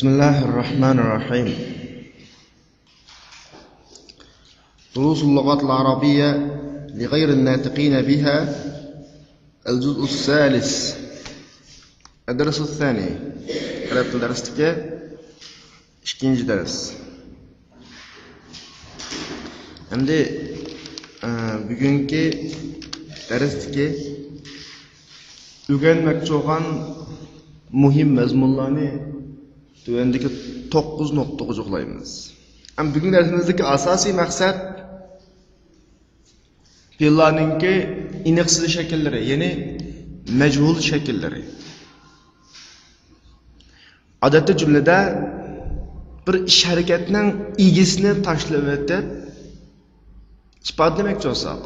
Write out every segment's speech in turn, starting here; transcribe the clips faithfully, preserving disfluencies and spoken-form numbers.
بسم الله الرحمن الرحيم. دروس اللغة العربية لغير الناطقين بها، الجزء الثالث، الدرس الثاني. ئەرەب تىل دەرسلىكى، ئىككىنچى دەرس. ئەمدى، ئە، بۈگۈنكى دەرستىكى ئۆگەنمەكچى بولغان مۇھىم مەزمۇنلارنى تۆۋەندىكى توققۇز نۇقتىغا جۇغلايمىز. ئەمما بۈگۈنكى دەرسىمىزدىكى ئاساسىي مەقسەت پېئىللارنىڭكى ئېنىقسىز شەكىللىرى، يەنى مەجھۇل شەكىللىرى. ئادەتتە جۈملىدە بىر ئىش ھەرىكەتنىڭ ئىگىسىنى تاشلىۋېتىپ ئىپادىلىمەكچى بولساق،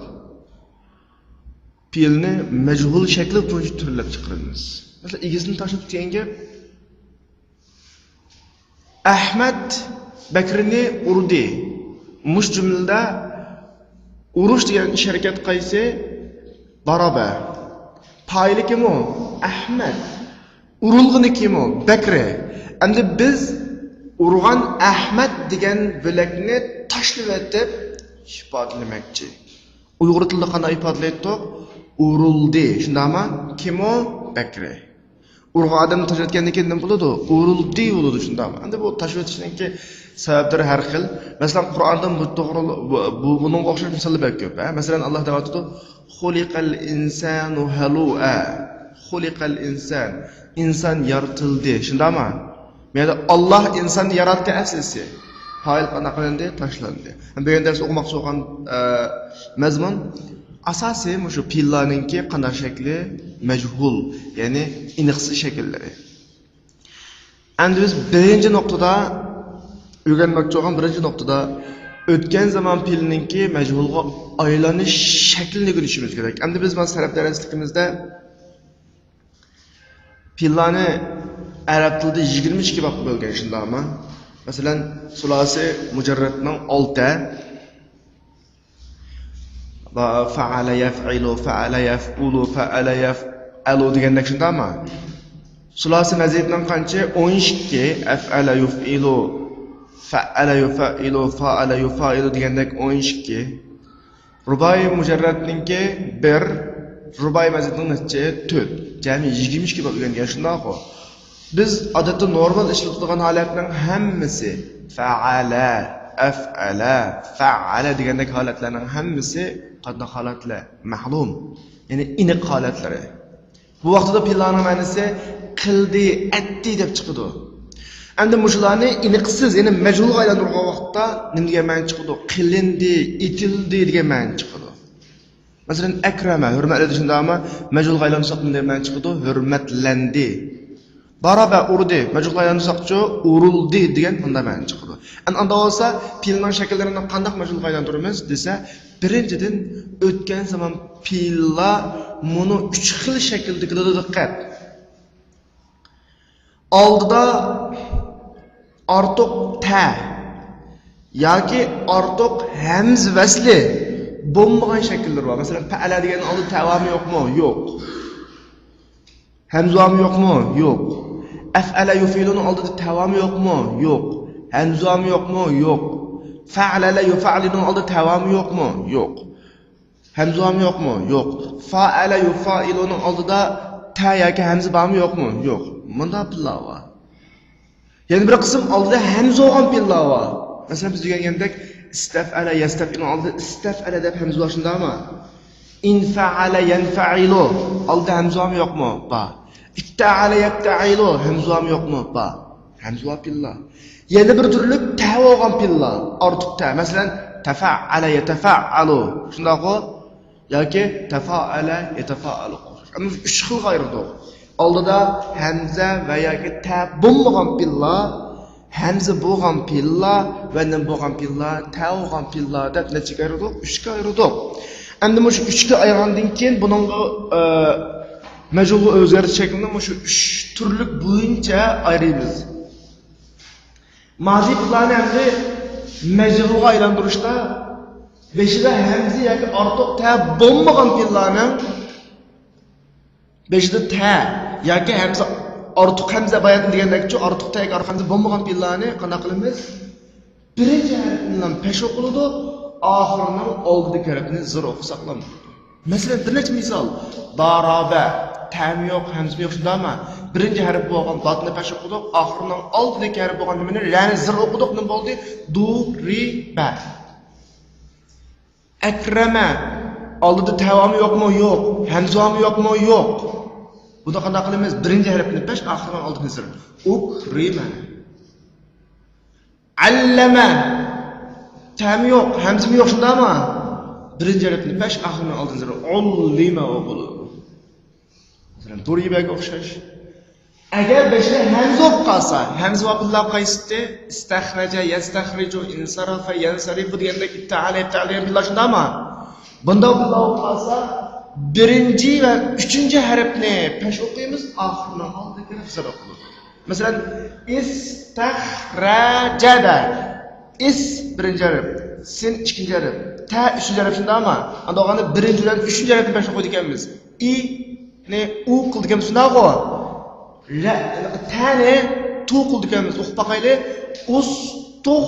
پېئىلنى مەجھۇل شەكلى بويىچە تۈرلەپ چىقىرىمىز. مەسىلەن، ئىگىسىنى تاشلىدى دېگەن گەپ، ئەھمەد بەكرىنى ئۇردى. مۇشۇ جۈملىدە ئۇرۇش دېگەن ئىش ھەرىكەت قايسى؟ ضرب. پائىلى كىم ئۇ؟ ئەھمەد. ئۇرۇلغىنى كىم ئۇ؟ بەكرى. ئەمدى بىز ئۇرغان ئەھمەد دېگەن بۆلەكنى تاشلىۋېتىپ ئىپادىلىمەكچى. ئۇيغۇر تىلىدا قانداق ئىپادىلەيتتۇق؟ ئۇرۇلدى. شۇنداقمۇ؟ كىم ئۇ؟ بەكرى. ئۇرغان ئادەمنى تاشلىۋەتكەندىن كېيىن نېمە بولىدۇ؟ ئۇرۇلدى بولىدۇ، شۇنداقمۇ؟ ئەمدى بۇ تاشلىۋېتىشنىڭكى سەۋەبلىرى ھەر خىل. مەسىلەن، قۇرئاندا بۇ توغرىلىق، بۇ، بۇ، بۇنىڭغا ئوخشاش مىساللار بەك كۆپ، ھە؟ مەسىلەن، ئاللا تائالا ئېيتىدۇ، خۇلىقەل ئىنسانۇ ھەلۇئە. خۇلىقەل ئىنسان. ئىنسان يارىتىلدى، شۇنداقمۇ؟ بۇ يەردە ئاللا ئىنساننى ياراتتى ئەسلىسى. پائىل قانداق قىلىندى؟ تاشلاندى. ھەم بۈگۈن دەرس ئوقۇماقچى بولغان، ئە، مەزمۇن ئاساسىي مۇشۇ پېئىللارنىڭكى قانداق شەكلى؟ مەجھۇل، يەنى ئېنىقسىز شەكىللىرى. ئەمدى بىز بىرىنچى نۇقتىدا، ئۆگەنمەكچى بولغان بىرىنچى نۇقتىدا ئۆتكەن زامان پېئىلىنىڭكى مەجھۇلغا ئايلىنىش شەكلىنى ئۆگىنىشىمىز كېرەك. ئەمدى بىز مانا سەرەپ دەرسلىكىمىزدە پېئىللارنى ئەرەب تىلىدا يىگىرمە ئىككى بابقا بۆلگەن، شۇنداقمۇ؟ مەسىلەن، سۇلاسى مۇجەررەتنىڭ ئالتە، فەئەلە يەفئىلۇ، فەئەلە يەفئۇلۇ، فەئەلە يەفئەلۇ دېگەندەك، شۇنداقمۇ؟ سۇلاسى مەزىدنىڭ قانچە؟ ئون ئىككى. ئەفئەلە يۇفئىلۇ، فەئەلە يۇفەئىلۇ، فائەلە يۇفائىلۇ دېگەندەك ئون ئىككى. رۇبائىي مۇجەررەتنىڭكى بىر، رۇبائىي مەزىدنىڭ نەچچە؟ تۆت. جەمئىي يىگىرمە ئىككى بولۇپ ئۆگەنگەن، شۇنداققۇ؟ بىز ئادەتتە نورمال ئىشلىتىدىغان ھالەتنىڭ ھەممىسى، فەئەلە، ئەفئەلە، فەئەلە دېگەندەك ھالەتلەرنىڭ ھەممىسى قانداق ھالەتلەر؟ مەلۇم. يەنى ئېنىق ھالەتلىرى. بۇ ۋاقتىدا پېئىللارنىڭ مەنىسى قىلدى، ئەتتى دەپ چىقىدۇ. ئەمدى مۇشۇلارنى ئېنىقسىز، يەنى مەجھۇلغا ئايلاندۇرغان ۋاقىتتا نېمە دېگەن مەنە چىقىدۇ؟ قىلىندى، ئېتىلدى دېگەن مەنە چىقىدۇ. مەسىلەن، ئەكرەمە، ھۆرمەتلىدى، شۇنداقمۇ؟ مەجھۇلغا ئايلاندۇرساق نېمە دېگەن مەنە چىقىدۇ؟ ھۆرمەتلەندى. ضرب، ئۇردى، مەجھۇلغا ئايلاندۇرساقچۇ؟ ئۇرۇلدى دېگەن مۇنداق مەنە چىقىدۇ. ئەن ئاندا بولسا پېئىلنىڭ شەكىللىرىنى قانداق مەجھۇلغا ئايلاندۇرىمىز دېسە، بىرىنچىدىن، ئۆتكەن زامان پېئىللار مۇنۇ ئۈچ خىل شەكىلدە كېلىدۇ، دىققەت. ئالدىدا ئارتۇق تە ياكى ئارتۇق ھەمزە ۋەسلى بولمىغان شەكىللىرى بار. مەسىلەن، پەئەلە دېگەننىڭ ئالدىدا تە بارمۇ، يوقمۇ؟ يوق. ھەمزە بارمۇ، يوقمۇ؟ يوق. ئەفئەلە يۇفئىلۇنىڭ ئالدىدا تە بارمۇ، يوقمۇ؟ يوق. ھەمزە بارمۇ، يوقمۇ؟ يوق. فەئەلە يۇفەئلىنىڭ ئالدىدا تە بارمۇ، يوقمۇ؟ يوق. ھەمزە بارمۇ، يوقمۇ؟ يوق. فائەلە يۇفائىلۇنىڭ ئالدىدا تە ياكى ھەمزە بارمۇ، يوقمۇ؟ يوق. مۇنداق پېئىللار بار. يەنە بىر قىسىم ئالدىدا ھەمزە بولغان پېئىللار بار. مەسىلەن، بىز ئۆگەنگەندەك، ئىستەفئەلە يەستەفئىلۇنىڭ ئالدىدا ئىستەفئەلە دەپ ھەمزە بار، شۇنداقمۇ؟ ئىنفەئەلە يەنفەئىلۇ، ئالدىدا ھەمزە بارمۇ، يوقمۇ؟ بار. ئىتتەئەلە يەتتەئىلۇ، ھەمزە بارمۇ، يوقمۇ؟ بار. ھەمزە بار پېئىللار. يەنە بىر تۈرلۈك تە بولغان پېئىللار، ئارتۇق تە. مەسىلەن، تەفەئەلە يەتەفەئەلۇ. شۇنداققۇ؟ ياكى تەفائەلە يەتەفائەلۇ. ئەمما ئۈچ خىلغا ئايرىدۇق. ئالدىدا ھەمزە ۋە ياكى تە بولمىغان پېئىللار، ھەمزە بولغان پېئىللار ۋە نېمە بولغان پېئىللار، تە بولغان پېئىللار دەپ نەچچىگە ئايرىدۇق؟ ئۈچكە ئايرىدۇق. ئەمدى مۇشۇ ئۈچكە ئايرىغاندىن كېيىن بۇنىڭغا، ئە، مەجھۇلغا ئۆزگەرتىش شەكلىنى مۇشۇ ئۈچ تۈرلۈك بويىچە ئايرىيمىز. ماضى پېئىللارنى ئەمدى مەجھۇلغا ئايلاندۇرۇشتا بېشىدا ھەمزە ياكى ئارتۇق تە بولمىغان پېئىللارنىڭ بېشىدا تە ياكى ھەمزە ئارتۇق ھەمزە باياتىن دېگەندەكچۇ، ئارتۇق تەگە ئارتۇق ھەمزە بولمىغان پېئىللارنى قانداق قىلىمىز؟ بىرىنچى ھەرپىنى پەش ئوقۇلىدۇ، ئاخىرىنىڭ ئالدىدىكى ھەرپىنى زىر ئوقۇساقلا بولىدۇ. مەسىلەن، بىر نەچچە مىسال. دارابە، تەمۇ يوق، ھەمزىمۇ يوق، شۇنداقمۇ؟ بىرىنچى ھەرپ بولغان داتنى پەش ئوقۇدۇق، ئاخىرىنىڭ ئالدىدىكى ھەرپ بولغان نېمىنى، رەنى زىر ئوقۇدۇق، نېمە بولدى؟ دۇرىبە. ئەكرەمە. ئالدىدا تەۋامۇ يوقمۇ؟ يوق. ھەمزىۋامۇ يوقمۇ؟ يوق. بۇنى قانداق قىلىمىز؟ بىرىنچى ھەرپنى پەش، ئاخىرىنىڭ ئالدىنى زىر. ئۇكرىمە. ئەللەمە. تەمۇ يوق، ھەمزىمۇ يوق، شۇنداقمۇ؟ بىرىنچى ھەرپنى پەش، ئاخىرىنىڭ ئالدىنى زىر. ئۇللىمە ئوقۇلىدۇ. مەسىلەن، دۇرىبەگە ئوخشاش. ئەگەر بېشىدا ھەمزە بولۇپ قالسا، ھەمزە بار پېئىللار قايسىتى؟ ئىستەخرەجە، يەستەخرىجۇ، ئىنسەرەفە، يەنسەرىفۇ دېگەندەك، ئىپتەئەلە، ئىپتەئەلە دېگەن پېئىللار شۇنداقمۇ؟ بۇنداق پېئىللار بولۇپ قالسا، بىرىنچى ۋە ئۈچىنچى ھەرپنى پەش ئوقۇيمىز، ئاخىرىنىڭ ئالدىدىكى ھەرپ زىر ئوقۇلىدۇ. مەسىلەن، ئىستەخرەجەدە. ئىس بىرىنچى ھەرپ، سىن ئىككىنچى ھەرپ، تە ئۈچىنچى ھەرپ شۇنداقمۇ؟ ئانداق بولغاندا بىرىنچى بىلەن ئۈچىنچى ھەرپنى پەش ئوقۇيدىكەنمىز. ئىنى ئۇ قىلىدىكەنمىز، شۇنداقغۇ؟ رە، تەنى تۇ قىلىدىكەنمىز. ئوقۇپ باقايلى. ئۇستۇخ،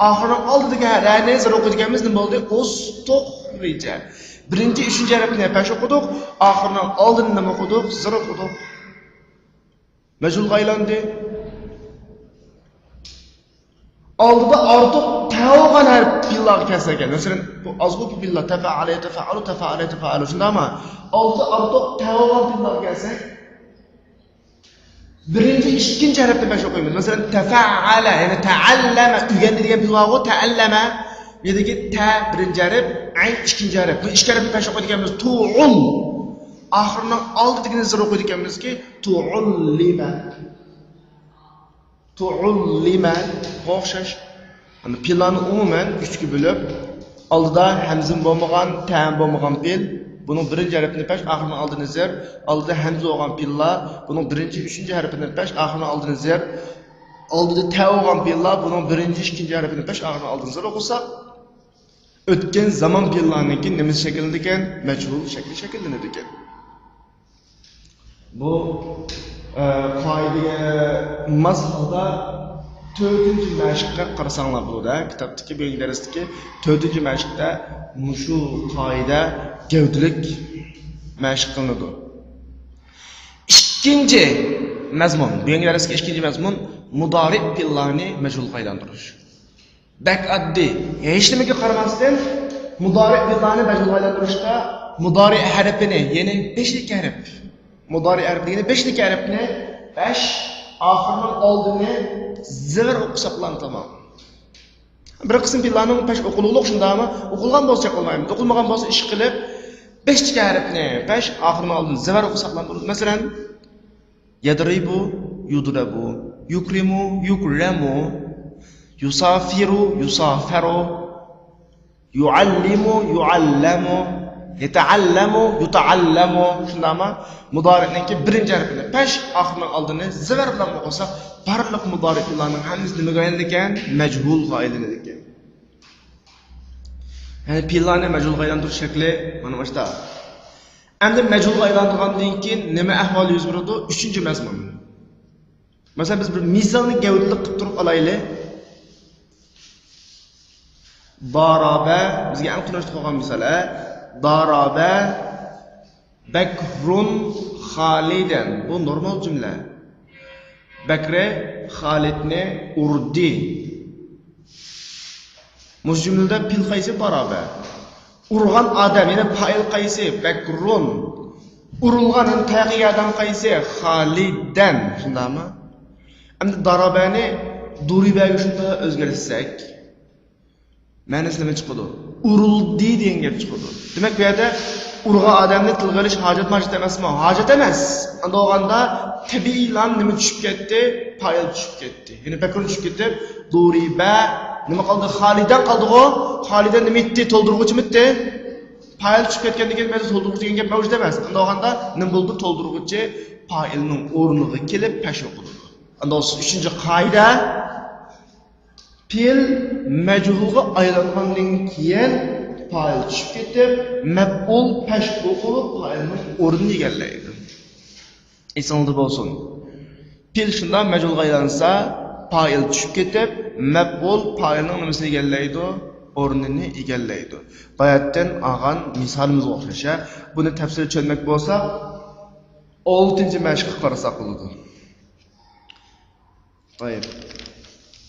ئاخىرىنىڭ ئالدىدىكى رەنى زىر ئوقۇيدىكەنمىز، نېمە بولدى؟ ئۇستۇخرىجە. بىرىنچى، ئۈچىنچى ھەرپنى پەش ئوقۇدۇق، ئاخىرىنىڭ ئالدىنى نېمە ئوقۇدۇق؟ زىر ئوقۇدۇق. مەجھۇلغا ئايلاندى. ئالدىدا ئارتۇق تەۋ بولغان ھەرپ پېئىللارغا كەلسەك، مەسىلەن، بۇ ئازغۇ پېئىللار، تەپەئەلە يەتەفەئەلۇ، تەفەئەلە يەتەفەئەلۇ، شۇنداقمۇ؟ ئالدىدا ئارتۇق تەۋ بولغان پېئىللارغا كەلسەك، بىرىنچى، ئىككىنچى ھەرپنى پەش ئوقۇيمىز. مەسىلەن، تەفەئەلە، يەنى تەئەللەمە، ئۆگەندى دېگەن پېئىل بارغۇ، تەئەللەمە. بۇ يەردىكى تە بىرىنچى ھەرپ، ئەين ئىككىنچى ھەرپ. بۇ ئىككى ھەرپنى پەش ئوقۇيدىكەنمىز. تۇئۇل. ئاخىرىنىڭ ئالدىدىكىنى زىر ئوقۇيدىكەنمىزكى، تۇئۇللىمە. تۇئۇللىمە. بۇغا ئوخشاش. ئەمدى پېئىللارنى ئومۇمەن ئۈچكە بۆلۈپ، ئالدىدا ھەمزىمۇ بولمىغان، تەمۇ بولمىغان پېئىل. بۇنىڭ بىرىنچى ھەرپىنى پەش، ئاخىرىنىڭ ئالدىنى زىر. ئالدىدا ھەمزە بولغان پېئىللار، بۇنىڭ بىرىنچى، ئۈچىنچى ھەرپىنى پەش، ئاخىرىنىڭ ئالدىنى زىر. ئالدىدا تە بولغان پېئىللار، بۇنىڭ بىرىنچى، ئىككىنچى ھەرپىنى پەش، ئاخىرىنىڭ ئالدىنى زىر ئوقۇساق، ئۆتكەن زامان پېئىللارنىڭكى نېمىسى شەكىللىنىدىكەن؟ مەجھۇل شەكلى شەكىللىنىدىكەن. بۇ، ئە، قائىدىگە ماس ھالدا تۆتىنچى مەشىققە قارىساڭلار بولىدۇ، ھە؟ كىتابتىكى، بۈگۈنكى دەرستىكى تۆتىنچى مەشىقتە مۇشۇ قائىدە گەۋدىلىك مەشىق قىلىنىدۇ. ئىككىنچى مەزمۇن، بۈگۈنكى دەرستىكى ئىككىنچى مەزمۇن مۇدارىئ پېئىللارنى مەجھۇلغا ئايلاندۇرۇش. بەك ئاددىي. ھېچنېمىگە قارىماستىن، مۇدارىئ پېئىللارنى مەجھۇلغا ئايلاندۇرۇشتا مۇدارىئ ھەرپىنى، يەنى بېشىدىكى ھەرپ، مۇدارىئ ھەرپى دېگىنى بېشىدىكى ھەرپنى پەش، ئاخىرىنىڭ ئالدىنى زىر ئوقۇساقلا تامام. بىر قىسىم پېئىللارنىڭ پەش ئوقۇلغۇلۇق شۇنداقمۇ؟ ئوقۇلغان بولسا چەك قىلمايمىز. ئوقۇلمىغان بولسا ئىشقىلىپ، بېشىدىكى ھەرپنى پەش، ئاخىرىنىڭ ئالدىنى زىر ئوقۇساقلا بولىدۇ. مەسىلەن، يەدرىبۇ، يۇدرەبۇ، يۇكرىمۇ، يۇكرەمۇ، يۇسافىرۇ، يۇسافەرۇ، يۇئەللىمۇ، يۇئەللەمۇ، يەتەئەللەمۇ، يۇتەئەللەمۇ. شۇنداقمۇ؟ مۇدارىئنىڭكى بىرىنچى ھەرپىنى پەش، ئاخىرىنىڭ ئالدىنى زىر بىلەن ئوقۇساق، بارلىق مۇدارىئلارنىڭ ھەممىسى نېمىگە ئايلىنىدىكەن؟ مەجھۇلغا ئايلىنىدىكەن. يەنى پېئىللارنى مەجھۇلغا ئايلاندۇرۇش شەكلى مانا مۇشۇنداق. ئەمدى مەجھۇلغا ئايلاندۇرغاندىن كېيىن نېمە ئەھۋال يۈز بېرىدۇ؟ ئۈچىنچى مەزمۇن. مەسىلەن، بىز بىر مىسالنى گەۋدىلىك قىلىپ تۇرۇپ ئالايلى. دارابە، بىزگە ئەڭ تونۇشلۇق بولغان مىسال، ھە؟ دارابە بەكرۇن خالىدەن. بۇ نورمال جۈملە. بەكرى خالىدنى ئۇردى. مۇشۇ جۈملىدە پېئىل قايسى؟ دارابە. ئۇرغان ئادەم، يەنى پائىل قايسى؟ بەكرۇن. ئۇرۇلغان، يەنى تاياق يېگەن ئادەم قايسى؟ خالىدەن. شۇنداقمۇ؟ ئەمدى دارابەنى دۇرىبەگە شۇنداق ئۆزگەرتسەك، مەنىسى نېمە چىقىدۇ؟ ئۇرۇلدى دېگەن گەپ چىقىدۇ. دېمەك، بۇ يەردە ئۇرغان ئادەمنى تىلغا ئېلىش ھاجەتمۇ ھاجەت ئەمەسمۇ؟ ھاجەت ئەمەس. ئانداق بولغاندا تەبىئىيلا نېمە چۈشۈپ كەتتى؟ پائىل چۈشۈپ كەتتى. يەنى بەكرۇن چۈشۈپ كېتىپ، دۇرىبە. نېمە قالدى؟ خالىدەن قالدىغۇ. خالىدەن نېمە ئىتتى؟ تولدۇرغۇچىمۇ ئىتتى؟ پائىل چۈشۈپ كەتكەندىن كېيىن بۇ يەردە تولدۇرغۇچى دېگەن گەپ مەۋجۇت ئەمەس. ئانداق بولغاندا نېمە بولىدۇ؟ تولدۇرغۇچى پائىلنىڭ ئورنىغا كېلىپ پەش ئوقۇلىدۇ. ئانداق بولسا ئۈچىنچى قائىدە، پېئىل مەجھۇلغا ئايلانغاندىن كېيىن پائىل چۈشۈپ كېتىپ، مەپئۇل پەش ئوقۇلۇپ پائىلنىڭ ئورنىنى ئىگىلەيدۇ. ئېسىڭلاردا بولسۇن. پېئىل شۇنداق مەجھۇلغا ئايلانسا، پائىل چۈشۈپ كېتىپ، مەپئۇل پائىلنىڭ نېمىسىنى ئىگىلەيدۇ؟ ئورنىنى ئىگىلەيدۇ. باياتىن ئالغان مىسالىمىزغا ئوخشاش، ھە؟ بۇنى تەپسىلىي چۈشەنمەك بولساق، ئالتىنچى مەشىققە قارىساق بولىدۇ. تايىپ.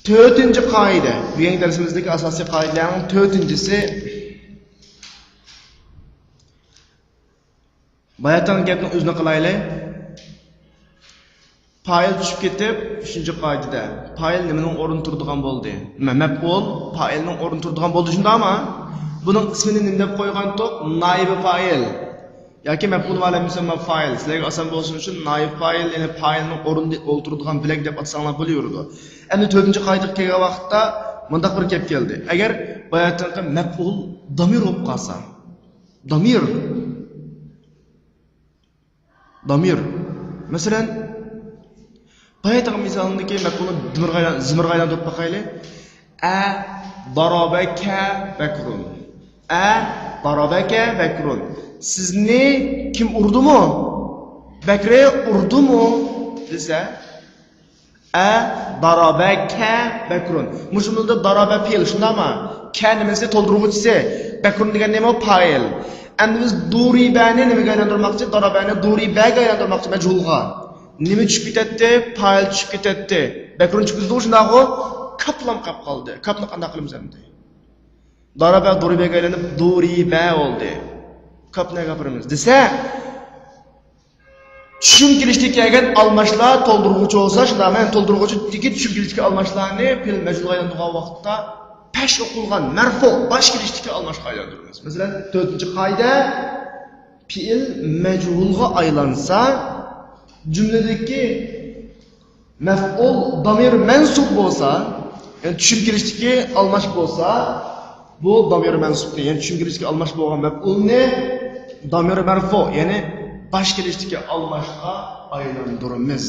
تۆتىنچى قائىدە. بۈگۈنكى دەرسىمىزدىكى ئاساسىي قائىدىلەرنىڭ تۆتىنچىسى. باياتىنقى گەپنىڭ ئۆزىنى قىلايلى. پائىل چۈشۈپ كېتىپ، ئۈچىنچى قائىدىدە پائىل نېمىنىڭ ئورنىدا تۇرىدىغان بولدى؟ مە-، مەپئۇل پائىلنىڭ ئورنىدا تۇرىدىغان بولدى، شۇنداقمۇ؟ بۇنىڭ ئىسمىنى نېمە دەپ قويغانتۇق؟ نائىبى پائىل. ياكى مەپئۇل مۇئەللەم مۇسەمما فائىل. سىلەرگە ئاسان بولسۇن ئۈچۈن نائىب پائىل، يەنى پائىلنىڭ ئورنىدا ئولتۇرىدىغان بۆلەك دەپ ئاتىساڭلار بولۇۋېرىدۇ. ئەمدى تۆتىنچى قائىدىگە كەلگەن ۋاقىتتا مۇنداق بىر گەپ كەلدى. ئەگەر باياتىنقى مەپئۇل دامىر بولۇپ قالسا، دامىر. دامىر. مەسىلەن، باياتىنقى مىسالىمدىكى مەپئۇلنى زىمىرغا ئايلان-، زىمىرغا ئايلاندۇرۇپ باقايلى. ئە، دارابەكە بەكرۇن. ئە، دارابەكە بەكرۇن. سىزنى كىم ئۇردىمۇ؟ بەكرى ئۇردىمۇ؟ دېسە، ئە، دارابەكە بەكرۇن. مۇشۇنىڭدا دارابە پېئىل، شۇنداقمۇ؟ كە نېمىسى؟ تولدۇرغۇچىسى. بەكرۇن دېگەن نېمە؟ پائىل. ئەمدى بىز دۇرىبەنى نېمىگە ئايلاندۇرماقچى؟ دارابەنى دۇرىبەگە ئايلاندۇرماقچى، مەجھۇلغا. نېمە چۈشۈپ كېتەتتى؟ پائىل چۈشۈپ كېتەتتى. بەكرۇن چۈشۈپ كېتىدۇ، شۇنداقغۇ؟ كاپلام قاپ قالدى. كاپنى قانداق قىلىمىز ئەمدى؟ دارابە دۇرىبەگە ئايلىنىپ دۇرىبە بولدى. كاپ نەگە ئاپىرىمىز دېسە، چۈشۈم كېلىشتىكى كەلگەن ئالماشلار تولدۇرغۇچى بولسا، شۇنداقمۇ؟ يەنى تولدۇرغۇچىدىكى چۈشۈم كېلىشتىكى ئالماشلارنى پېئىل مەجھۇلغا ئايلاندۇرغان ۋاقىتتا پەش ئوقۇلغان مەرفۇ باش كېلىشتىكى ئالماشقا ئايلاندۇرىمىز. مەسىلەن، تۆتىنچى قائىدە، پېئىل مەجھۇلغا ئايلانسا، جۈملىدىكى مەپئۇل دامىر مەنسۇب بولسا، يەنى چۈشۈم كېلىشتىكى ئالماش بولسا، بۇ دامىر مەنسۇبنى، يەنى چۈشۈم كېلىشتىكى ئالماش بولغان مەپئۇلنى دامىر مەرفۇ، يەنى باش كېلىشتىكى ئالماشقا ئايلاندۇرىمىز.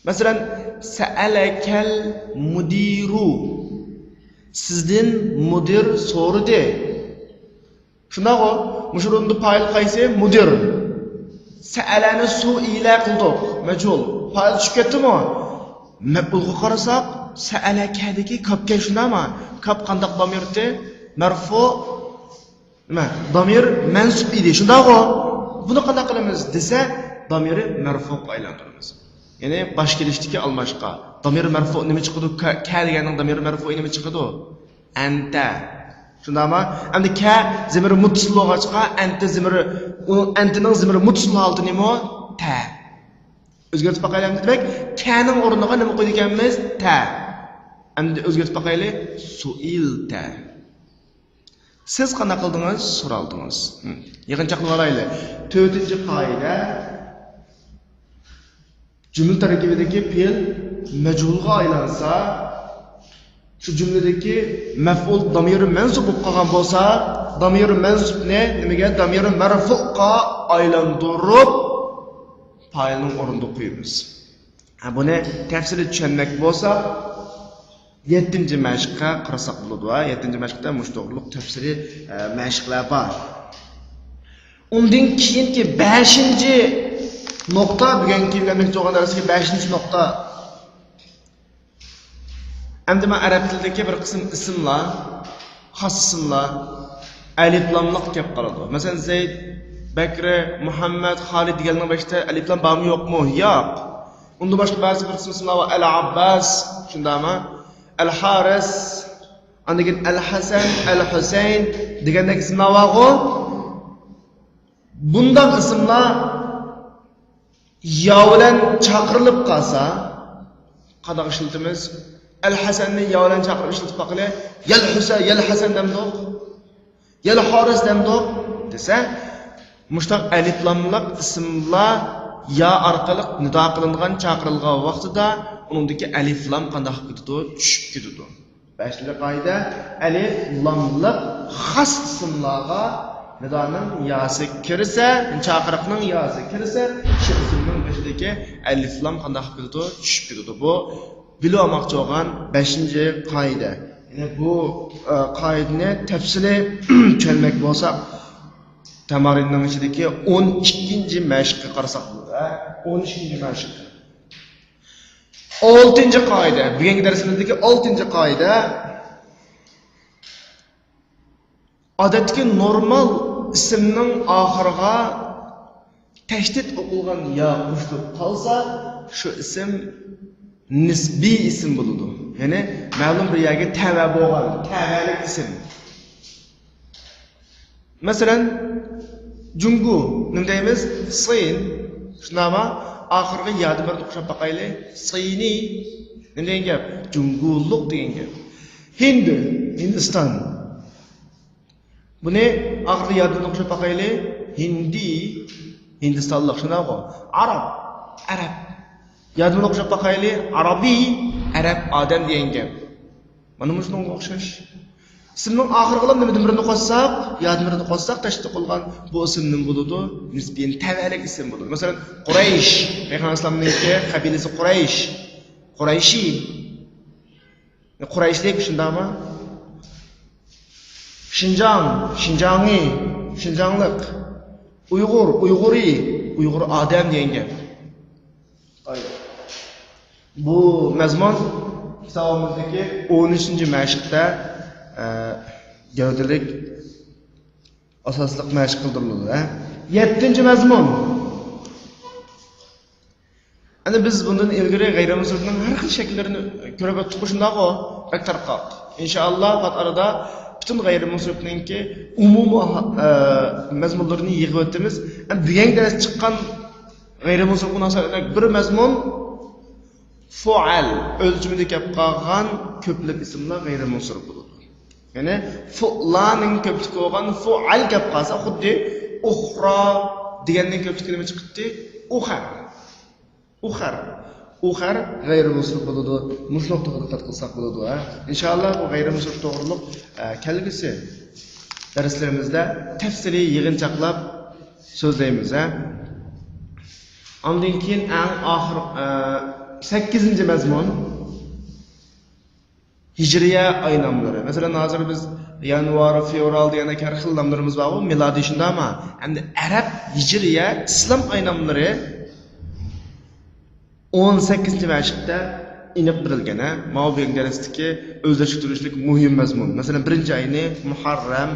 مەسىلەن، سەئەلەكەل مۇدىرۇ، سىزدىن مۇدىر سورىدى. شۇنداقغۇ؟ مۇشۇ ئورۇندا پائىل قايسى؟ مۇدىر. سەئەلەنى سۇئىلە قىلدۇق، مەجھۇل. پائىل چۈشۈپ كەتتىمۇ؟ مەپئۇلغا قارىساق، سەئەلەكەدىكى كاپكەن، شۇنداقمۇ؟ كاپ قانداق دامىرتى؟ مەرفۇ. نېمە؟ دامىر مەنسۇب ئىدى، شۇنداقغۇ؟ بۇنى قانداق قىلىمىز دېسە، دامىرى مەرفۇغا ئايلاندۇرىمىز. يەنى باش كېلىشتىكى ئالماشقا. دامىر مەرفۇ نېمە چىقىدۇ؟ كە، كە دېگەننىڭ دامىر مەرفۇئى نېمە چىقىدۇ؟ ئەنتە. شۇنداقمۇ؟ ئەمدى كە زىمىرى مۇتتىسىل بولغاچقا، ئەنتە زىمىرى، ئۇ ئەنتىنىڭ زىمىرى مۇتتىسىل ھالىتى نېمە؟ تە. ئۆزگەرتىپ باقايلى ئەمدى. دېمەك، كەنىڭ ئورنىغا نېمە قويىدىكەنمىز؟ تە. ئەمدى ئۆزگەرتىپ باقايلى. سۇئىلتە. سىز قانداق قىلدىڭىز؟ سورالدىڭىز. ھم. يىغىنچاقلىۋالايلى. تۆتىنچى قائىدە. جۈملە تەركىبىدىكى پېئىل مەجھۇلغا ئايلانسا، شۇ جۈملىدىكى مەپئۇل دامىرى مەنسۇب بولۇپ قالغان بولسا، دامىرى مەنسۇبنى نېمىگە؟ دامىرى مەرفۇغا ئايلاندۇرۇپ، پائىلنىڭ ئورنىدا قويىمىز. ھە، بۇنى تەپسىلىي چۈشەنمەك بولسا، يەتتىنچى مەشىققە قارىساق بولىدۇ. ھە، يەتتىنچى مەشىقتە مۇشۇ توغرۇلۇق تەپسىلىي، ئە، مەشىقلەر بار. ئۇندىن كېيىنكى بەشىنچى نۇقتا، بۈگۈنكى ئۆگەنمەكچى بولغان دەرستىكى بەشىنچى نۇقتا. ئەمدى مانا ئەرەب تىلىدىكى بىر قىسىم ئىسىملار، خاس ئىسىملار ئەلىپلاملىق كەپ قالىدۇ. مەسىلەن، زەيد، بەكرى، مۇھەممەد، خالىد دېگەننىڭ بېشىدا ئەلىپلام بارمۇ، يوقمۇ؟ يوق. ئۇندىن باشقا بەزى بىر قىسىم ئىسىملار بار. ئەل ئابباس، شۇنداقمۇ؟ ئەل ھارىس، ئاندىن كېيىن ئەل ھەسەن، ئەل ھۈسەين دېگەندەك ئىسىملار بارغۇ. بۇنداق ئىسىملار يا بىلەن چاقىرىلىپ قالسا، قانداق ئىشلىتىمىز؟ ئەل ھەسەننى يا بىلەن چاقىرىپ ئىشلىتىپ باقىلى. يەل ھۈسە-، يەل ھەسەن دەمدۇق؟ يەل ھارىس دەمدۇق؟ دېسە، مۇشتاق ئەلىپلاملىق ئىسىملار يا ئارقىلىق نىدا قىلىنغان، چاقىرىلغان ۋاقتىدا ئۇنىڭدىكى ئەلىپلام قانداق بولۇپ كېتىدۇ؟ چۈشۈپ كېتىدۇ. بەشىنچى قائىدە، ئەلىف، لاملىق خاس ئىسىملارغا نىدانىڭ ياسى كىرسە، چاقىرىقنىڭ ياسى كىرسە، شۇ ئىسىمنىڭ بېشىدىكى ئەلىف، لام قانداق قىلىدۇ؟ چۈشۈپ كېتىدۇ. بۇ بىلىۋالماقچى بولغان بەشىنچى قائىدە. يەنى بۇ، ئە، قائىدىنى تەپسىلىي چۈشەنمەك بولساق، تەمارىننىڭ ئىچىدىكى ئون ئىككىنچى مەشىققە قارىساق بولىدۇ. ھە؟ ئون ئىككىنچى مەشىق. ئالتىنچى قائىدە، بۈگۈنكى دەرسىمىزدىكى ئالتىنچى قائىدە. ئادەتتىكى نورمال ئىسىمنىڭ ئاخىرىغا تەشدىد ئوقۇلغان يا قوشۇلۇپ قالسا، شۇ ئىسىم نىسبىي ئىسىم بولىدۇ. يەنى مەلۇم بىر يەرگە تەۋە بولغان، تەۋەلىك ئىسىم. مەسىلەن، جۇڭگو نېمە دەيمىز؟ سىن. شۇنداقمۇ؟ ئاخىرىغا يا دېمىرنى قوشاپ باقايلى. سىنى. نېمە دېگەن گەپ؟ جۇڭگولۇق دېگەن گەپ. ھىندى، ھىندىستان. بۇنى ئاخىرىدا يا دېمىرنى قوشاپ باقايلى. ھىندى، ھىندىستانلىق. شۇنداققۇ؟ ئاراب، ئەرەب. يا دېمىرنى قوشاپ باقايلى. ئارابىي، ئەرەب ئادەم دېگەن گەپ. مانا مۇشۇنىڭغا ئوخشاش. ئىسىمنىڭ ئاخىرىغىلا نېمىدىن بىرىنى قوشساق، يا دېمىرنى قوشساق، تەشدىد قىلغان بۇ ئىسىم نېمە بولىدۇ؟ نىسبىي تەۋەلىك ئىسىم بولىدۇ. مەسىلەن، قۇرەيش. پەيغەمبەر ئەلەيھىسسالامنىڭكى قەبىلىسى قۇرەيش. قۇرەيشى. قۇرەيشلىك، شۇنداقمۇ؟ شىنجاڭ، شىنجاڭى، شىنجاڭلىق. ئۇيغۇر، ئۇيغۇرى، ئۇيغۇر ئادەم دېگەن گەپ. بۇ مەزمۇن كىتابىمىزدىكى ئون ئۈچىنچى مەشىقتە، ئە، گەۋدىلىك ئاساسلىق مەشىق قىلدۇرۇلىدۇ، ھە؟ يەتتىنچى مەزمۇن. ئەنە بىز بۇندىن ئىلگىرى غەيرىي مۇنسەرىپنىڭ ھەر خىل شەكىللىرىنى كۆرۈپ ئۆتتۇق، شۇنداقغۇ؟ بەك تارقاق. ئىنشائاللا، پات ئارىدا پۈتۈن غەيرىي مۇنسەرىپنىڭكى ئومۇمىي، ئە، مەزمۇنلىرىنى يىغىپ ئۆتىمىز. ئەنە بۈگۈنكى دەرس چىققان غەيرىي مۇنسەرىپ مۇناسىۋەتلىك بىر مەزمۇن فۇئەل ئۆلچىمىدە كەپ قالغان كۆپلۈك ئىسىملار غەيرىي مۇنسەرىپ بولىدۇ. يەنى فۇئلانىڭ كۆپلۈكى بولغان فۇئەل كەپ قالسا، خۇددى ئۇخرا دېگەننىڭ كۆپلۈكى نېمە چىقىتتى؟ ئۇخەر. ئۇخەر. ئۇخەر غەيرىي مۇنسەرىپ بولىدۇ. مۇشۇ نۇقتىغا دىققەت قىلساق بولىدۇ، ھە؟ ئىنشائاللا، بۇ غەيرىي مۇنسەرىپ توغرۇلۇق، ئە، كەلگۈسى دەرسلىرىمىزدە تەپسىلىي يىغىنچاقلاپ سۆزلەيمىز، ھە؟ ئاندىن كېيىن ئەڭ ئاخىر، ئە، سەككىزىنچى مەزمۇن. ھىجرىيە ئاي ناملىرى. مەسىلەن، ھازىر بىز يانۋار، فېۋرال دېگەندەك ھەر خىل ناملىرىمىز بارغۇ، مىلادىي، شۇنداقمۇ؟ ئەمدى ئەرەب ھىجرىيە ئىسلام ئاي ناملىرى ئون سەككىزىنچى مەشىقتە ئېنىق بېرىلگەن، ھە؟ ماۋۇ بۈگۈنكى دەرستىكى ئۆزلەشتۈرۈشلۈك مۇھىم مەزمۇن. مەسىلەن، بىرىنچى ئاينى مۇھەررەم،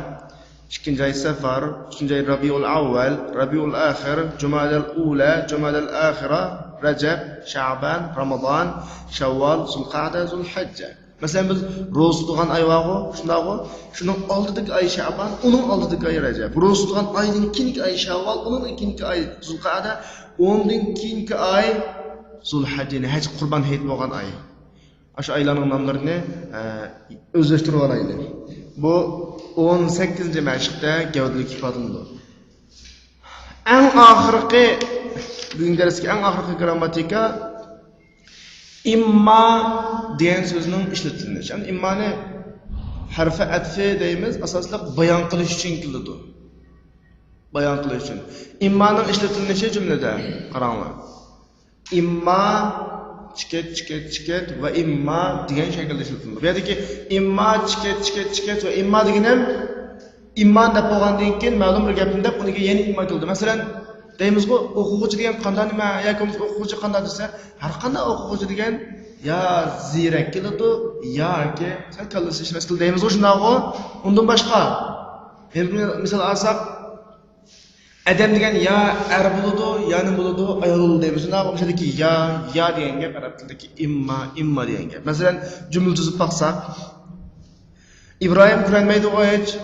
ئىككىنچى ئاي سەفەر، ئۈچىنچى ئاي رەبىئۇل ئەۋۋەل، رەبىئۇل ئاخىر، جۇمادەل ئۇلە، جۇمادەل ئاخىرە، رەجەب، شەبان، رامىزان، شەۋۋال، زۇلقەدە، زۇلھەججە. مەسىلەن، بىز روزا تۇتىدىغان ئاي بارغۇ، شۇنداقغۇ؟ شۇنىڭ ئالدىدىكى ئاي شەبان، ئۇنىڭ ئالدىدىكى ئاي رەجەب. روزا تۇتىدىغان ئايدىن كېيىنكى ئاي شەۋۋال، ئۇنىڭدىن كېيىنكى ئاي زۇلقەدە، ئۇنىڭدىن كېيىنكى ئاي زۇلھەججە، يەنى ھەج، قۇربان ھېيت بولغان ئاي. ئاشۇ ئايلارنىڭ ناملىرىنى، ئە، ئۆزلەشتۈرۈۋالايلى. بۇ ئون سەككىزىنچى مەشىقتە گەۋدىلىك ئىپادىلىنىدۇ. ئەڭ ئاخىرقى، بۈگۈنكى دەرستىكى ئەڭ ئاخىرقى گىرامماتىكا ئىمما دېگەن سۆزنىڭ ئىشلىتىلىشى. يەنى ئىممانى ھەرفى ئەتفى دەيمىز، ئاساسلىق بايان قىلىش ئۈچۈن كېلىدۇ. بايان قىلىش ئۈچۈن. ئىممانىڭ ئىشلىتىلىشى جۈملىدە، قاراڭلار. ئىمما، چېكەت، چېكەت، چېكەت ۋە ئىمما دېگەن شەكىلدە ئىشلىتىلىدۇ. بۇ يەردىكى ئىمما، چېكەت، چېكەت، چېكەت ۋە ئىمما دېگىنىم ئىمما دەپ بولغاندىن كېيىن مەلۇم بىر گەپنى دەپ، ئۇنىڭ كېيىن يەنە ئىمما ئېيتىلىدۇ. مەسىلەن، دەيمىزغۇ، ئوقۇغۇچى دېگەن قانداق نېمە ياكى بولمىسا ئوقۇغۇچى قانداق دېسە، ھەر قانداق ئوقۇغۇچى دېگەن يا زېرەك كېلىدۇ ياكى سەل كاللىسى ئىشلەش كېلىدۇ دەيمىزغۇ، شۇنداقغۇ؟ ئۇندىن باشقا، يەنە بىر مىسال ئالساق، ئادەم دېگەن يا ئەر بولىدۇ، يا نېمە بولىدۇ، ئايال بولىدۇ دەيمىز. شۇنداق، ئوشۇندىكى يا، يا دېگەن گەپ ئەرەب تىلىدىكى ئىمما، ئىمما دېگەن گەپ. مەسىلەن، جۈملە تۈزۈپ باقساق، ئىبراھىم كۆرەلمەيدىغۇ ھېچ،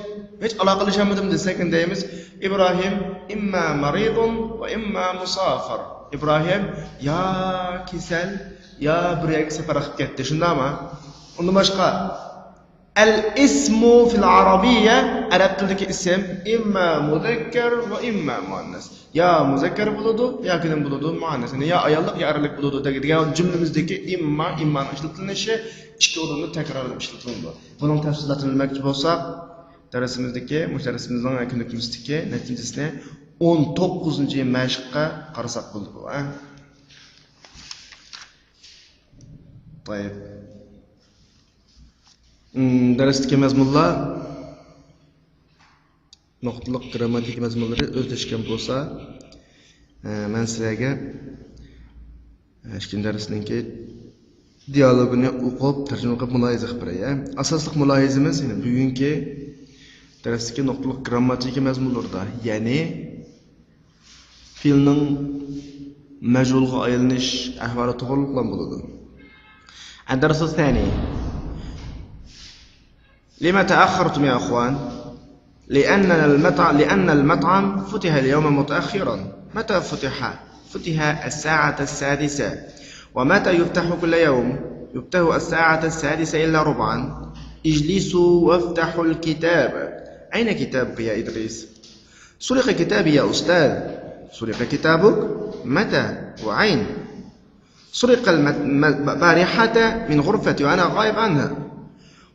ھېچ ئالاقىلىشالمىدىم دېسەك، نېمە دەيمىز؟ ئىبراھىم ئىمما مەرىدۇن ۋە ئىمما مۇسافىر. ئىبراھىم يا كېسەل، يا بىر يەرگە سەپەر قىلىپ كەتتى، شۇنداقمۇ؟ ئۇندىن باشقا، ئەل ئىسمۇ فىل ئەرەبىيە، ئەرەب تىلىدىكى ئىسىم، ئىمما مۇزەككەر ۋە ئىمما مۇئەننەس. يا مۇزەككەر بولىدۇ، ياكى نېمە بولىدۇ؟ مۇئەننەس. يەنى يا ئاياللىق، يا ئەرلىك بولىدۇ دېگەن جۈملىمىزدىكى ئىمما، ئىممانىڭ ئىشلىتىلىشى ئىككى ئورۇندا تەكرارلىنىپ ئىشلىتىلىدۇ. بۇنىڭ تەپسىلاتىنى بىلمەكچى بولساق، دەرسىمىزدىكى، مۇشۇ دەرسىمىزنىڭ كۈنلۈكىمىزدىكى نەتىجىسىنى ئون توققۇزىنچى مەشىققە قارىساق بولىدۇ. ھە؟ طيب. ئىم، دەرستىكى مەزمۇنلار، نۇقتىلىق گىرامماتىكا مەزمۇنلىرى ئۆزلەشكەن بولسا، ئە، مەن سىلەرگە، ئە، ئىككىنچى دەرسنىڭكى دىيالوگىنى ئوقۇپ، تەرجىمە قىلىپ مۇلاھىزە قىلىپ بېرەي. ئاساسلىق مۇلاھىزىمىز يەنە بۈگۈنكى دەرستىكى نۇقتىلىق گىرامماتىكا مەزمۇنلىرىدا، يەنى فېئىلنىڭ مەجھۇلغا ئايلىنىش ئەھۋالى توغرۇلۇقلا بولىدۇ. الدرس الثاني. لم تأخرتم يا أخوان؟ لأن المطعم، لأن المطعم فتح اليوم متأخرا. متى فتح؟ فتح الساعة السادسة. ومتى يفتح كل يوم؟ يفتح الساعة السادسة إلا ربعا. اجلسوا وافتحوا الكتاب. أين كتابك يا إدريس؟ سرق كتابي يا أستاذ. سرق كتابك؟ متى؟ وأين؟ سرق الم-، م-، البارحة من غرفتي وأنا غائب عنها،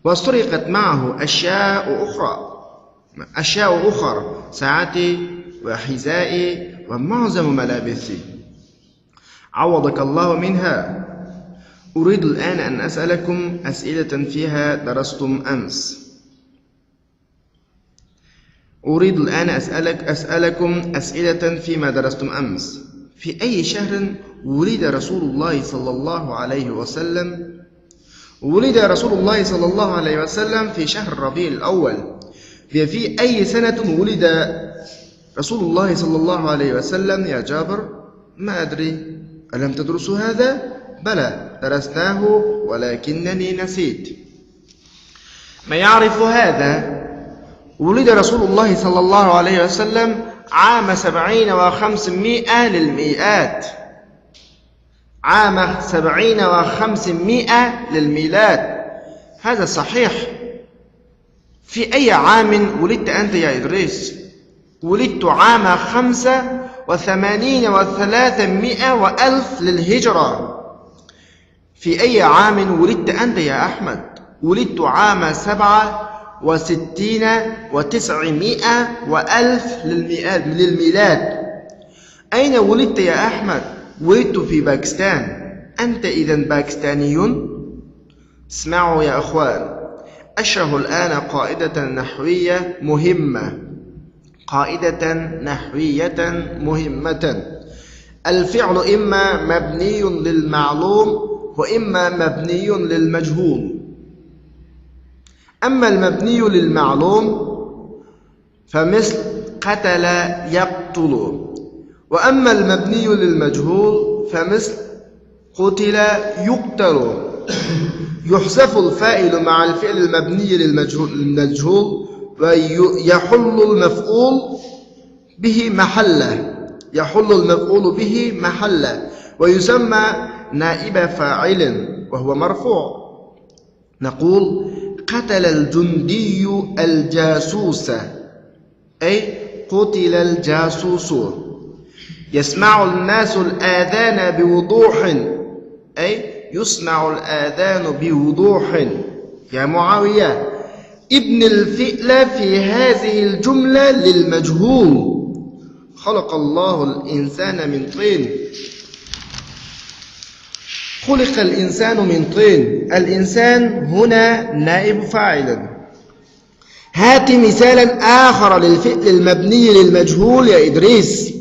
وسرقت معه أشياء أخرى، أشياء أخرى، ساعتي وحذائي ومعظم ملابسي، عوضك الله منها. أريد الآن أن أسألكم أسئلة فيما درستم أمس. أريد الآن أسألك، أسألكم أسئلة فيما درستم أمس. في أي شهر ولد رسول الله صلى الله عليه وسلم؟ ولد رسول الله صلى الله عليه وسلم في شهر ربيع الأول. في أي سنة ولد رسول الله صلى الله عليه وسلم يا جابر؟ ما أدري. ألم تدرسوا هذا؟ بلى، درسناه ولكنني نسيت. ما يعرف هذا؟ ولد رسول الله صلى الله عليه وسلم عام سبعين وخمسمائة للميلاد. عام سبعين وخمسمائة للميلاد. هذا صحيح. في أي عام ولدت أنت يا إدريس؟ ولدت عام خمسة وثمانين وثلاثمائة وألف للهجرة. في أي عام ولدت أنت يا أحمد؟ ولدت عام سبعة وستين وتسعمائة وألف للميلاد، للميلاد. أين ولدت يا أحمد؟ ولدت في باكستان. أنت إذن باكستاني؟ اسمعوا يا أخوان، أشرح الآن قاعدة نحوية مهمة. قاعدة نحوية مهمة. الفعل إما مبني للمعلوم وإما مبني للمجهول. أما المبني للمعلوم فمثل قتل يقتل، وأما المبني للمجهول فمثل قتل يقتل. يحذف الفاعل مع الفعل المبني للمجهول، المجهول، ويحل المفعول به محله، يحل المفعول به محله، ويسمى نائب فاعل وهو مرفوع. نقول: قتل الجندي الجاسوس، أي قتل الجاسوس. يسمع الناس الآذان بوضوح، أي يسمع الآذان بوضوح. يا معاوية، ابن الفعل في هذه الجملة للمجهول. خلق الله الإنسان من طين. خلق الإنسان من طين. الإنسان هنا نائب فاعل. هات مثالا آخر للفعل المبني للمجهول يا إدريس.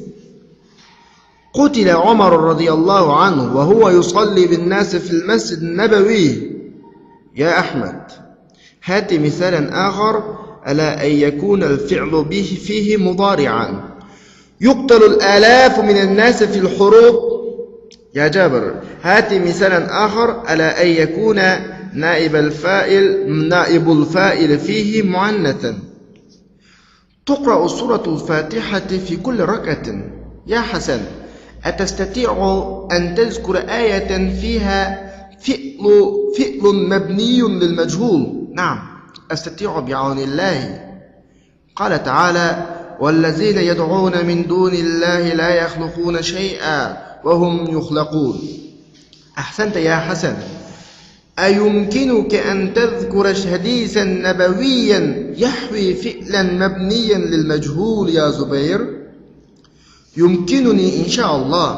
قتل عمر رضي الله عنه وهو يصلي بالناس في المسجد النبوي. يا أحمد، هات مثالا آخر على أن يكون الفعل به فيه مضارعا. يقتل الآلاف من الناس في الحروب. يا جابر، هات مثالا آخر على أن يكون نائب الفاعل، نائب الفاعل فيه مؤنثا. تقرأ سورة الفاتحة في كل ركعة. يا حسن، أتستطيع أن تذكر آية فيها فعل، فعل مبني للمجهول؟ نعم، أستطيع بعون الله. قال تعالى: والذين يدعون من دون الله لا يخلقون شيئا وهم يخلقون. أحسنت يا حسن. أيمكنك أن تذكر حديثا نبويا يحوي فعلا مبنيا للمجهول يا زبير؟ يمكنني إن شاء الله.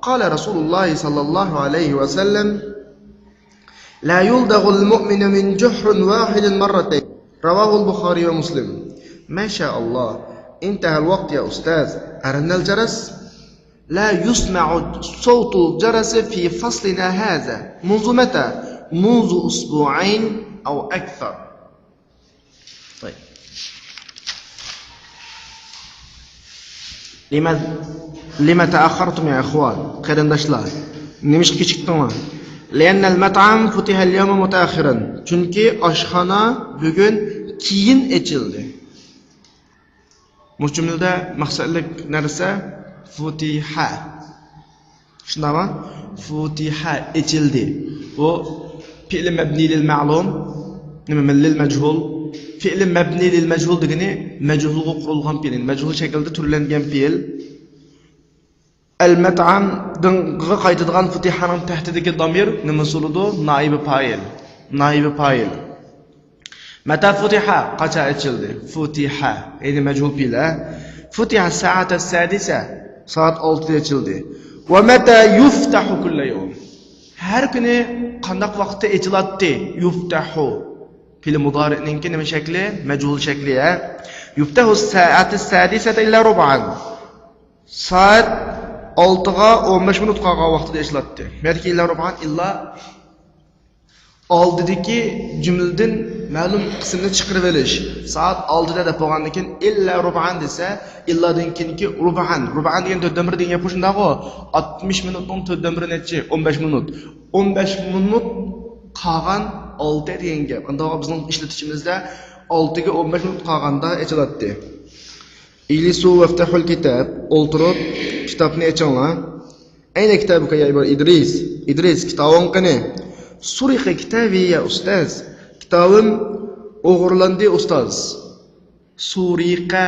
قال رسول الله صلى الله عليه وسلم: لا يلدغ المؤمن من جحر واحد مرتين. رواه البخاري ومسلم. ما شاء الله. انتهى الوقت يا أستاذ. أرن الجرس. لا يسمع صوت الجرس في فصلنا هذا. منذ متى؟ منذ أسبوعين أو أكثر. طيب. لما، لما تأخرتم يا إخوان؟ قېرىنداشلار، نېمىشقا كېچىكتىڭلار؟ لأن المطعم فتح اليوم متأخرا. چۈنكى ئاشخانا بۈگۈن كېيىن ئېچىلدى. مۇشۇ جۈملىدە مەقسەتلىك نەرسە فۇتىھە. شۇنداقمۇ؟ فۇتىھە، ئېچىلدى. بۇ فېئىل مەبنىي لىل مەلۇم، نېمە، لىل مەجھۇل. فېئىل مەبنىي لىل مەجھۇل دېگىنى مەجھۇلغا قۇرۇلغان پېئىل، يەنى مەجھۇل شەكىلدە تۈرلەنگەن پېئىل. ئەل مەتئەمغا قايتىدىغان فۇتىھەنىڭ تەھتىدىكى دامىر نېمە بولىدۇ؟ نائىبى پائىل. نائىبى پائىل. مەتە فۇتىھە، قاچان ئېچىلدى؟ فۇتىھە، يەنى مەجھۇل پېئىل، ھە؟ فۇتىھە سائەتە سادىسە، سائەت ئالتىدا ئېچىلدى. ۋە مەتە يۇفتەھۇ كۇللە يەۋم. ھەر كۈنى قانداق ۋاقىتتا ئېچىلاتتى؟ يۇفتەھۇ. پېئىل مۇدارىئنىڭكى نېمە شەكلى؟ مەجھۇل شەكلى، ھە؟ يۇفتەھۇ سائەتە سادىسەتە ئىللا رۇبئەن. سائەت ئالتىغا ئون بەش مىنۇت قالغان ۋاقتىدا ئېچىلاتتى. بەلكى ئىللا رۇبئەن، ئىللا ئالدىدىكى جۈملىدىن مەلۇم قىسىمنى چىقىرىۋېلىش. سائەت ئالتىدا دەپ بولغاندىن كېيىن، ئىللا رۇبئەن دېسە، ئىللادىن كېيىنكى رۇبئەن. رۇبئەن دېگەن تۆتتىن بىرى دېگەن گەپقۇ، شۇنداققۇ؟ ئاتمىش مىنۇتنىڭ تۆتتىن بىرى نەچچە؟ ئون بەش مىنۇت. ئون بەش مىنۇت قالغان ئالتە دېگەن گەپ. ئانداق بىزنىڭ ئىشلىتىشىمىزدە ئالتىگە ئون بەش مىنۇت قالغاندا ئېچىلاتتى. ئىجلىسۇ ۋەفتەھۇل كىتاب، ئولتۇرۇپ كىتابنى ئېچىڭلار. ئەينە كىتابۇكە يا ئىدرىس؟ ئىدرىس، كىتابىڭ قېنى؟ سۇرىقە كىتابى يا ئۇستاز، كىتابىم ئوغرىلاندى ئۇستاز. سۇرىقە.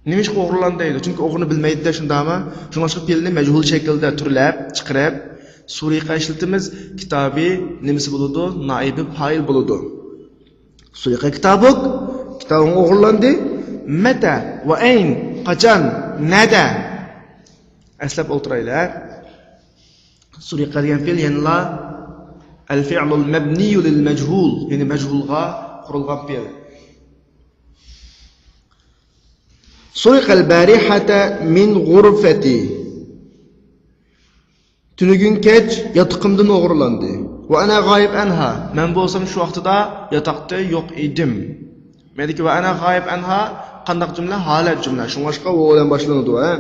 نېمىشقا ئوغرىلاندى دەيدۇ؟ چۈنكى ئوغرىنى بىلمەيدۇ-دە، شۇنداقمۇ؟ شۇڭلاشقا پېئىلنى مەجھۇل شەكىلدە تۈرلەپ چىقىرىپ، سۇرىقە ئىشلىتىمىز. كىتابى نېمىسى بولىدۇ؟ نائىبى پائىل بولىدۇ. سۇرىقە كىتابۇك، كىتابىڭ ئوغرىلاندى. مەتە ۋە ئەين، قاچان، نەدە؟ ئەسلەپ ئولتۇرايلى، ھە؟ سۇرىقە دېگەن پېئىل يەنىلا ئەل فىئلۇل مەبنىيۇ لىل مەجھۇل، يەنى مەجھۇلغا قۇرۇلغان پېئىل. سۇرىقەل بارىھەتە مىن غۇرفەتى. تۈنۈگۈن كەچ ياتىقىمدىن ئوغرىلاندى. ۋە ئەنە غايىب ئەنھا. مەن بولسام شۇ ۋاقتىدا ياتاقتا يوق ئىدىم. مەندىكى ۋە ئەنە غايىب ئەنھا قانداق جۈملە؟ ھالەت جۈملە. شۇڭلاشقا ۋاۋ بىلەن باشلىنىدۇ، ھە؟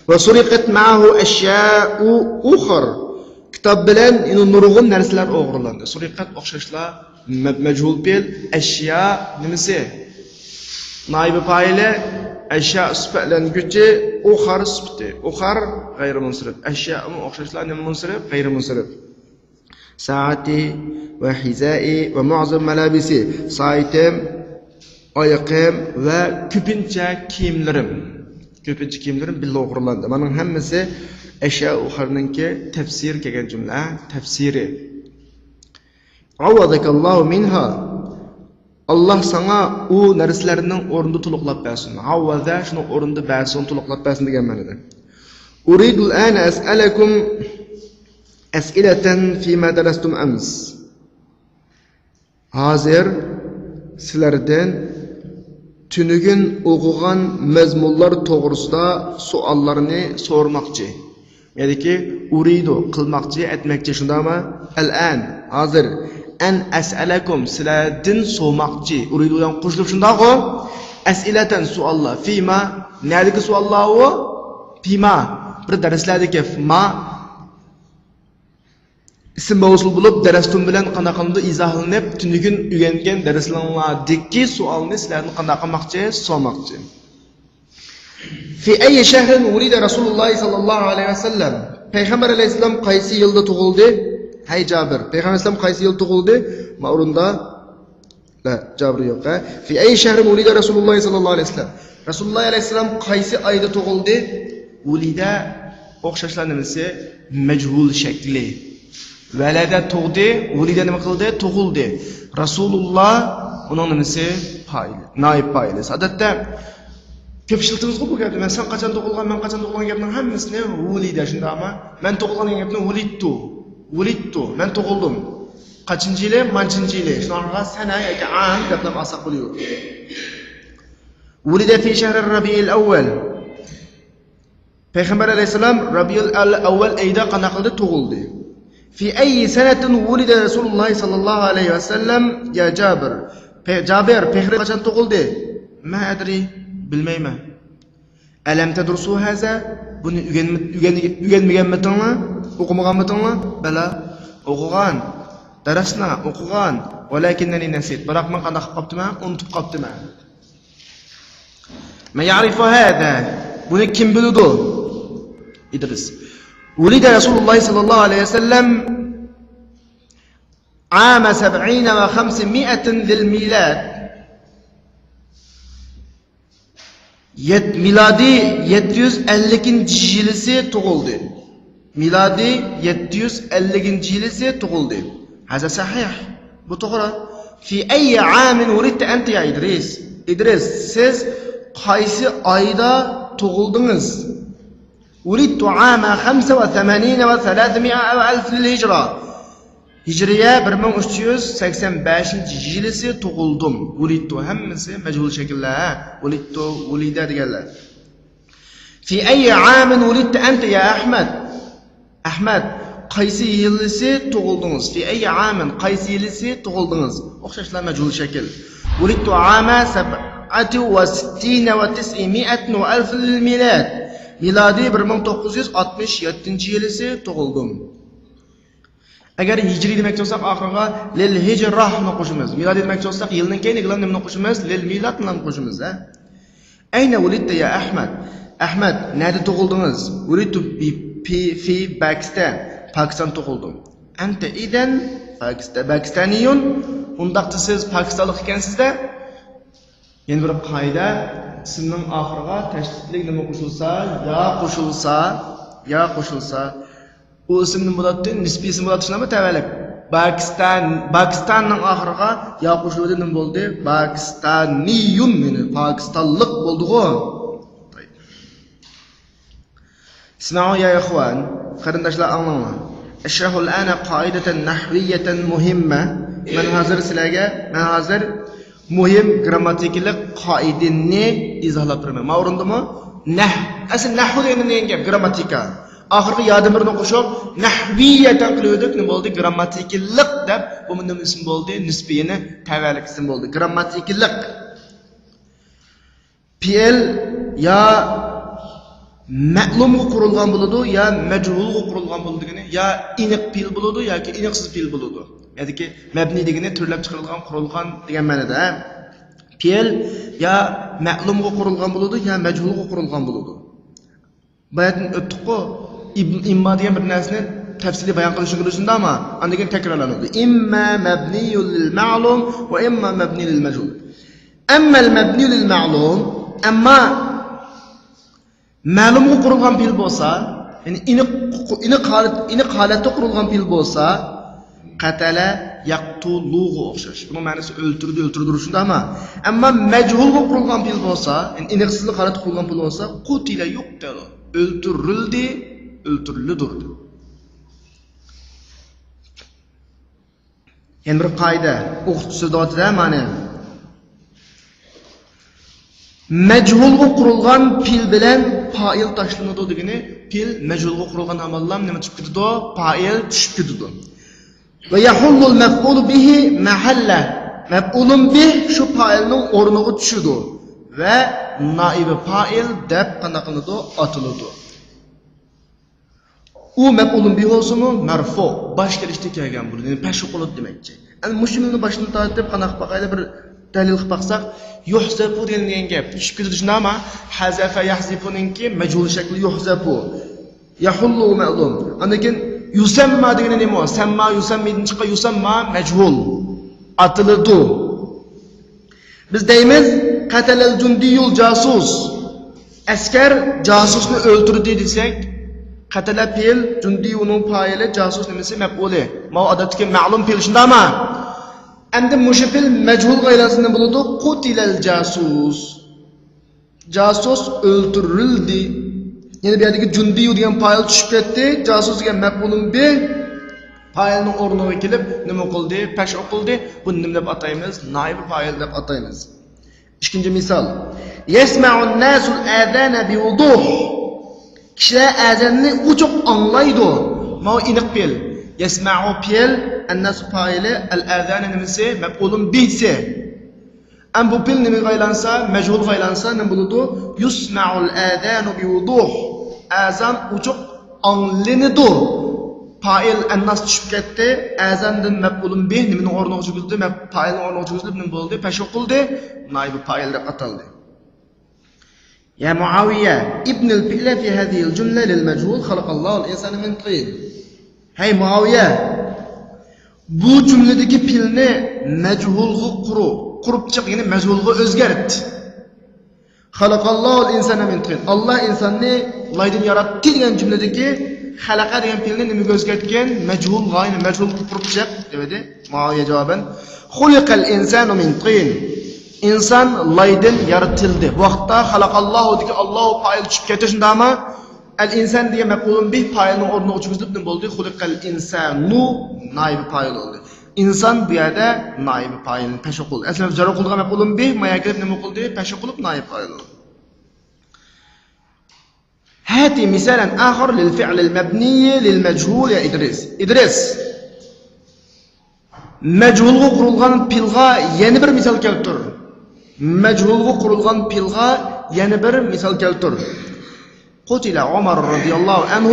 ۋە سۇرىقەت مەئەھۇ ئەشيائۇ ئۇخەر. كىتاب بىلەن يەنە نۇرغۇن نەرسىلەر ئوغرىلاندى. سۇرىقەت ئوخشاشلا مە-، مەجھۇل پېئىل، ئەشيا نېمىسى؟ نائىبى پائىلى، ئەشيا سۈپەتلەنگۈچى، ئۇخەر سۈپىتى. ئۇخەر غەيرىي مۇنسەرىپ. ئەشيامۇ ئوخشاشلا نېمە مۇنسەرىپ؟ غەيرىي مۇنسەرىپ. سائەتى ۋە ھىزائى ۋە مۇئەززەم مەلابىسى. سائىتىم، ئايىقىم ۋە كۆپىنچە كىيىملىرىم. كۆپىنچە كىيىملىرىم بىللە ئوغرىلاندى. مانىڭ ھەممىسى ئەشيا ئۇخەرنىڭكى تەپسىرى كەلگەن جۈملە، تەپسىرى. عوضك الله منها. ئاللا ساڭا ئۇ نەرسىلەرنىڭ ئورنىدا تولۇقلاپ بەرسۇن. عوض شۇنىڭ ئورنىدا بەرسۇن، تولۇقلاپ بەرسۇن دېگەن مەنىدە. أريد الآن أسألكم أسئلة فيما درستم أمس. ھازىر سىلەردىن تۈنۈگۈن ئوقۇغان مەزمۇنلار توغرىسىدا سوئاللارنى سورىماقچى. يەنىكى ئۇرىدۇ، قىلماقچى، ئەتمەكچى، شۇنداقمۇ؟ ئەلئەن، ھازىر. ئەن ئەسئەلەكۇم، سىلەردىن سورىماقچى. ئۇرىدۇ بىلەن قوشۇلۇپ شۇنداقغۇ؟ ئەسئىلەتەن، سوئاللار. فىما، نەدىكى سوئاللار ئۇ؟ فىما، بىر دەرسلەردىكى ما ئىسىم مەۋسۇل بولۇپ، دەرستۇم بىلەن قانداق قىلىنىدۇ؟ ئىزاھلىنىپ، تۈنۈگۈن ئۆگەنگەن دەرسلىرىڭلاردىكى سوئالنى سىلەردىن قانداق قىلماقچى؟ سورىماقچى. في أي شهر ولد رسول الله صلى الله عليه وسلم؟ پەيغەمبەر ئەلەيھىسسالام قايسى يىلدا تۇغۇلدى؟ ھەي جابىر، پەيغەمبەر ئەلەيھىسسالام قايسى يىلدا تۇغۇلدى؟ ما ئورۇندا لا، جابىر يوق، ھە؟ في أي شهر ولد رسول الله صلى الله عليه وسلم؟ رەسۇلۇللا ئەلەيھىسسالام قايسى ئايدا تۇغۇلدى؟ ۋۇلىدە ئوخشاشلا نېمىسى؟ مەجھۇل شەكلى. ۋەلەدە تۇغدى، ۋۇلىدە نېمە قىلدى؟ تۇغۇلدى. رەسۇلۇللا ئۇنىڭ نېمىسى؟ پائىلى، نائىب پائىلى. ئادەتتە كۆپ ئىشلىتىمىزغۇ بۇ گەپنى. مەن سەن قاچان تۇغۇلغان، مەن قاچان تۇغۇلغان گەپنىڭ ھەممىسىنى ۋۇلىدە، شۇنداقمۇ؟ مەن تۇغۇلغان دېگەن گەپنى ۋۇلىدتۇ. ۋۇلىدتۇ، مەن تۇغۇلدۇم. قاچىنچى يىلى؟ مانچىنچى يىلى. شۇنىڭغا سەنە ياكى ئام دەپلا ئالساق بولىدۇ. ولد في شهر ربيع الأول. پەيغەمبەر ئەلەيھىسسالام رەبىئۇل ئەۋۋەل ئېيىدا قانداق قىلدى؟ تۇغۇلدى. في أي سنة ولد رسول الله صلى الله عليه وسلم يا جابر؟ پەي-، جابىر، پەيغەمبەر قاچان تۇغۇلدى؟ ما أدري، بىلمەيمەن. ألم تدرسوا هذا؟ بۇنى ئۆگەنمە-، ئۆگەن-، ئۆگەنمىگەنمىتىڭلار؟ ئوقۇمىغانمىتىڭلار؟ بەلى، ئوقۇغان. دەرسنى ئوقۇغان. ولكنني نسيت. بىراق مەن قانداق قىلىپ قاپتىمەن؟ ئۇنتۇپ قاپتىمەن. من يعرف هذا؟ بۇنى كىم بىلىدۇ؟ ئىدرىس. ولد رسول الله صلى الله عليه وسلم عام سبعين وخمسمائة للميلاد. يەت-، مىلادىي يەتتە يۈز ئەللىكىنچى يىلىسى تۇغۇلدى. مىلادىي يەتتە يۈز ئەللىكىنچى يىلىسى تۇغۇلدى. هذا صحيح. بۇ توغرا. في أي عام ولدت أنت يا إدريس؟ ئىدرىس، سىز قايسى ئايدا تۇغۇلدىڭىز؟ ولدت عام خمسة وثمانين وثلاثمائة أو ألف للهجرة. ھىجرىيە بىر مىڭ ئۈچ يۈز سەكسەن بەشىنچى يىلىسى تۇغۇلدۇم. ولدت ھەممىسى مەجھۇل شەكىللەر، ھە؟ ولدت، ولد دېگەنلەر. في أي عام ولدت أنت يا أحمد؟ ئەھمەد، قايسى يىلىسى تۇغۇلدىڭىز؟ في أي عام، قايسى يىلىسى تۇغۇلدىڭىز؟ ئوخشاشلا مەجھۇل شەكىل. ولدت عام سبعة وستين وتسعمائة وألف للميلاد. مىلادىي بىر مىڭ توققۇز يۈز ئاتمىش يەتتىنچى يىلىسى تۇغۇلدۇم. ئەگەر ھىجرىي دېمەكچى بولساق، ئاخىرىغا لىل ھىجراھنى قوشىمىز. مىلادىي دېمەكچى بولساق، يىلنىڭ كەينىگىلا نېمىنى قوشىمىز؟ لىل مىلادنى قوشىمىز، ھە؟ أين ولدت يا أحمد؟ ئەھمەد، نەدە تۇغۇلدىڭىز؟ ولدت في، في، في باكستان. پاكىستان تۇغۇلدۇم. أنت إذن باكست-، باكستاني. ئۇنداقتا سىز پاكىستانلىق ئىكەنسىز-دە. يەنە بىر قائىدە، ئىسىمنىڭ ئاخىرىغا تەشدىدلىك نېمە قوشۇلسا، يا قوشۇلسا، يا قوشۇلسا، ئۇ ئىسىم نېمە بولاتتى؟ نىسبىي ئىسىم بولاتتى، شۇنداقمۇ؟ تەۋەلىك. باكىستان، باكىستاننىڭ ئاخىرىغا يا قوشۇلدى، نېمە بولدى؟ باكىستانىيۇن، يەنى پاكىستانلىق بولدىغۇ. اسمعوا يا إخوان، قېرىنداشلار، ئاڭلاڭلار. أشرح الآن قاعدة نحوية مهمة. مەن ھازىر سىلەرگە، مەن ھازىر مۇھىم گىرامماتىكىلىق قائىدىنى ئىزاھلاپ بېرىمەن. مانا ئورۇندىمۇ؟ نەھ-، ئەسلى نەھۋ دېگەن نېمە دېگەن گەپ؟ گىرامماتىكا. ئاخىرىغا يادىن بىرنى قوشۇپ، نەھۋىيەتەن قىلىۋىدۇق، نېمە بولدى؟ گىرامماتىكىلىق دەپ، بۇمۇ نېمە ئىسىم بولدى؟ نىسبىي، يەنى تەۋەلىك ئىسىم بولدى. گىرامماتىكىلىق. پېئىل يا مەلۇمغا قۇرۇلغان بولىدۇ، يا مەجھۇلغا قۇرۇلغان بولىدۇ دېگىنى، يا ئېنىق پېئىل بولىدۇ ياكى ئېنىقسىز پېئىل بولىدۇ. يەنىكى مەبنىي دېگىنى تۈرلەپ چىقىرىلغان، قۇرۇلغان دېگەن مەنىدە. پېئىل يا مەلۇمغا قۇرۇلغان بولىدۇ، يا مەجھۇلغا قۇرۇلغان بولىدۇ. باياتىن ئۆتتۇققۇ، ئىم-، ئىمما دېگەن بىر نەرسىنى تەپسىلىي بايان قىلىشنى بىلىسىز ئەمما، ئاندىن كېيىن تەكرارلىنىدۇ. إما مبني للمعلوم وإما مبني للمجهول. أما المبني للمعلوم، ئەمما مەلۇمغا قۇرۇلغان پېئىل بولسا، يەنى ئېنىق، ئېنىق ھالەت، ئېنىق ھالەتتە قۇرۇلغان پېئىل بولسا، قەتەلە يەقتۇلۇغا ئوخشاش. بۇنىڭ مەنىسى ئۆلتۈردى، ئۆلتۈردى، شۇنداقمۇ؟ ئەمما مەجھۇلغا قۇرۇلغان پېئىل بولسا، يەنى ئېنىقسىزلىق ھالەتتە قۇرۇلغان پېئىل بولسا، قۇتىلە يۇقتەلۇ. ئۆلتۈرۈلدى، ئۆلتۈرۈلىدۇ. يەنە بىر قائىدە، ئوقۇتقۇچى سۆزلەۋاتىدۇ مانا. مەجھۇلغا قۇرۇلغان پېئىل بىلەن پائىل تاشلىنىدۇ دېگىنى، پېئىل مەجھۇلغا قۇرۇلغان ھامانلا نېمە چۈشۈپ كېتىدۇ؟ پائىل چۈشۈپ كېتىدۇ. ويحل المفعول به محله. مەپئۇلۇن بىھ شۇ پائىلنىڭ ئورنىغا چۈشىدۇ ۋە نائىبى پائىل دەپ قانداق قىلىنىدۇ؟ ئاتىلىدۇ. ئۇ مەپئۇلۇن بىھ بولسىمۇ، مەرفۇ، باش كېلىشتە كەلگەن بولىدۇ، يەنى پەش قىلىدۇ دېمەكچى. ئەمدى مۇشۇ جۈملىنى باشتىن تارتىپ قانداق باقايلى، بىر دەلىل قىلىپ باقساق، يۇھزەفۇ دېگەن، دېگەن گەپ چۈشۈپ كېتىدۇ، شۇنداقمۇ؟ ھەزەفە يەھزىفۇنىڭكى مەجھۇل شەكلى يۇھزەفۇ. يەھۇللۇ مەلۇم. ئاندىن كېيىن يۇسەمما دېگىنى نېمە؟ سەمما، يۇسەممىدىن چىققان يۇسەمما مەجھۇل. ئاتىلىدۇ. بىز دەيمىز، قەتەلەل جۇندىيۇل جاسۇس. ئەسكەر جاسۇسنى ئۆلتۈردى دېسەك، قەتەلە پېئىل، جۇندىيۇنىڭ پائىلى، جاسۇس نېمىسى؟ مەپئۇلى. ماۋۇ ئادەتتىكى مەلۇم پېئىل، شۇنداقمۇ؟ ئەمدى مۇشۇ پېئىل مەجھۇلغا ئايلانسا نېمە بولىدۇ؟ قۇتىلەل جاسۇس. جاسۇس ئۆلتۈرۈلدى. يەنى بۇ يەردىكى جۇندىيۇ دېگەن پائىل چۈشۈپ كەتتى. جاسۇس دېگەن مەپئۇلۇن بىھ پائىلنىڭ ئورنىغا كېلىپ نېمە قىلدى؟ پەش قىلدى. بۇنى نېمە دەپ ئاتايمىز؟ نائىبى پائىل دەپ ئاتايمىز. ئىككىنچى مىسال. يسمع الناس الآذان بوضوح. كىشىلەر ئەزاننى ئوچۇق ئاڭلايدۇ. ماۋۇ ئېنىق پېئىل. يەسمەئۇ پېئىل، ئەننەس پائىلى، ئەل ئەزانى نېمىسى؟ مەپئۇلۇن بىھسى. ئەم بۇ پېئىل نېمىگە ئايلانسا، مەجھۇلغا ئايلانسا نېمە بولىدۇ؟ يۇسمەئۇل ئەزانۇ بىۋۇدۇھ. ئەزان ئوچۇق ئاڭلىنىدۇ. پائىل ئەنناس چۈشۈپ كەتتى. ئەزاندىن مەپئۇلۇن بىھ نېمىنىڭ ئورنىغا چۈشۈرۈلدى؟ مەپ-، پائىلنىڭ ئورنىغا چۈشۈرۈلۈپ نېمە بولدى؟ پەش ئوقۇلدى. نائىبى پائىل دەپ ئاتالدى. يا معاوية، ابن الفعل في هذه الجملة للمجهول خلق الله الإنسان من طين. ھەي مۇئاۋىيە، بۇ جۈملىدىكى پېئىلنى مەجھۇلغا قۇرۇ، قۇرۇپ چىق، يەنى مەجھۇلغا ئۆزگەرت. خەلەقەللاھۇل ئىنسانە مىن تىن. ئاللا ئىنساننى لايدىن ياراتتى دېگەن جۈملىدىكى خەلەقە دېگەن پېئىلنى نېمىگە ئۆزگەرتكەن؟ مەجھۇلغا، يەنى مەجھۇلغا قۇرۇپ چىق دېدى مۇئاۋىيە جاۋابەن. خۇلىقەل ئىنسانۇ مىن تىن. ئىنسان لايدىن يارىتىلدى. بۇ ۋاقىتتا خەلەقەللاھۇدىكى ئاللاھۇ پائىل چۈشۈپ كەتتى، شۇنداقمۇ؟ ئەل ئىنسان دېگەن مەپئۇلۇن بىھ پائىلنىڭ ئورنىغا چۈشۈرۈلۈپ نېمە بولدى؟ خۇلىقەل ئىنسانۇ نائىبى پائىل بولدى. ئىنسان بۇ يەردە نائىبى پائىلنى پەش ئوقۇلدى. ئەسلىدە جار ئوقۇلىدىغان مەپئۇلۇن بىھ مايا كىرىپ نېمە ئوقۇلدى؟ پەش ئوقۇلۇپ نائىب پائىل بولدى. هات مثالا آخر للفعل المبني للمجهول يا إدريس. ئىدرىس. مەجھۇلغا قۇرۇلغان پېئىلغا يەنە بىر مىسال كەلتۈر. مەجھۇلغا قۇرۇلغان پېئىلغا يەنە بىر مىسال كەلتۈر. قتل عمر رضي الله عنه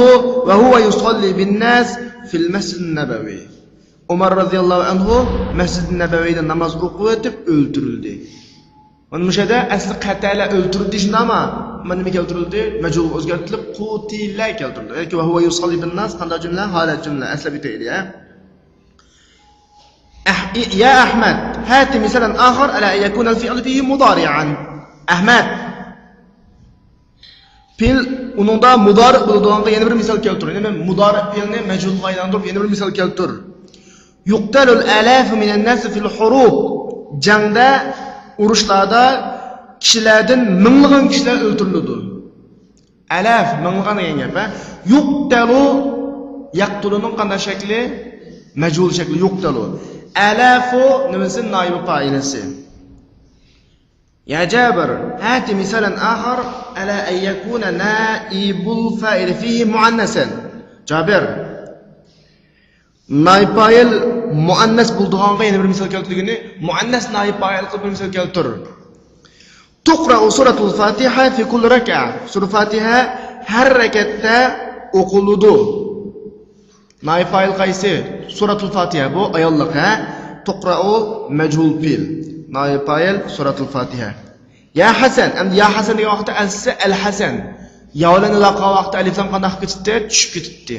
وهو يصلي بالناس في المسجد النبوي. ئۆمەر رەزىياللاھۇ ئەنھۇ مەسجىدى نەبەۋىدە ناماز ئوقۇۋېتىپ ئۆلتۈرۈلدى. مانا مۇشۇ يەردە ئەسلى قەتەلە ئۆلتۈردى شۇنداقما؟ مانا نېمە كەلتۈرۈلدى؟ مەجھۇلغا ئۆزگەرتىلىپ، قۇتىلە كەلتۈرۈلدى. ياكى ۋە ھۇۋە يۇساللى بىنناس قانداق جۈملە؟ ھالەت جۈملە. ئەسلەپ ئۆتەيلى، ھە؟ ئەھ-، يا ئەھمەد، هات مثالا آخر على أن يكون الفعل فيه مضارعا. ئەھمەد، پېئىل ئۇنىڭدا مۇدارىئ بولىدىغانغا يەنە بىر مىسال كەلتۈر. يەنى مۇدارىئ پېئىلنى مەجھۇلغا ئايلاندۇرۇپ يەنە بىر مىسال كەلتۈر. يۇقتەلۇل ئالاف مىنەن ناس فىل ھۇرۇب. جەڭدە، ئۇرۇشلاردا كىشىلەردىن مىڭلىغان كىشىلەر ئۆلتۈرۈلىدۇ. ئالاف، مىڭلىغان دېگەن گەپ، ھە؟ يۇقتەلۇ، يەقتۇلۇنىڭ قانداق شەكلى؟ مەجھۇل شەكلى، يۇقتەلۇ. ئالافۇ نېمىسى؟ نائىبى پائىلىسى. يا جابر، هات مثالا آخر على أن يكون نائب الفاعل فيه مؤنثا. جابر، نائىب پائىل مۇئەننەس بولىدىغانغا يەنە بىر مىسال كەلتۈر دېگىنى، مۇئەننەس نائىب پائىل قىلىپ بىر مىسال كەلتۈر. تقرأ سورة الفاتحة في كل ركعة. سۈرە فاتىھە ھەر رەكەتتە ئوقۇلىدۇ. نائىب پائىل قايسى؟ سورەتۇل فاتىھە، بۇ ئاياللىق، ھە؟ تۇقرەئۇ مەجھۇل پېئىل. نائىب پائىل سورەتۇل فاتىھە. يا ھەسەن، ئەمدى يا ھەسەن دېگەن ۋاقىتتا ئەسلى ئەل ھەسەن. يا بىلەن لاقا ۋاقىتتا ئەلىف لام قانداق كېتىپتى؟ چۈشۈپ كېتىپتى.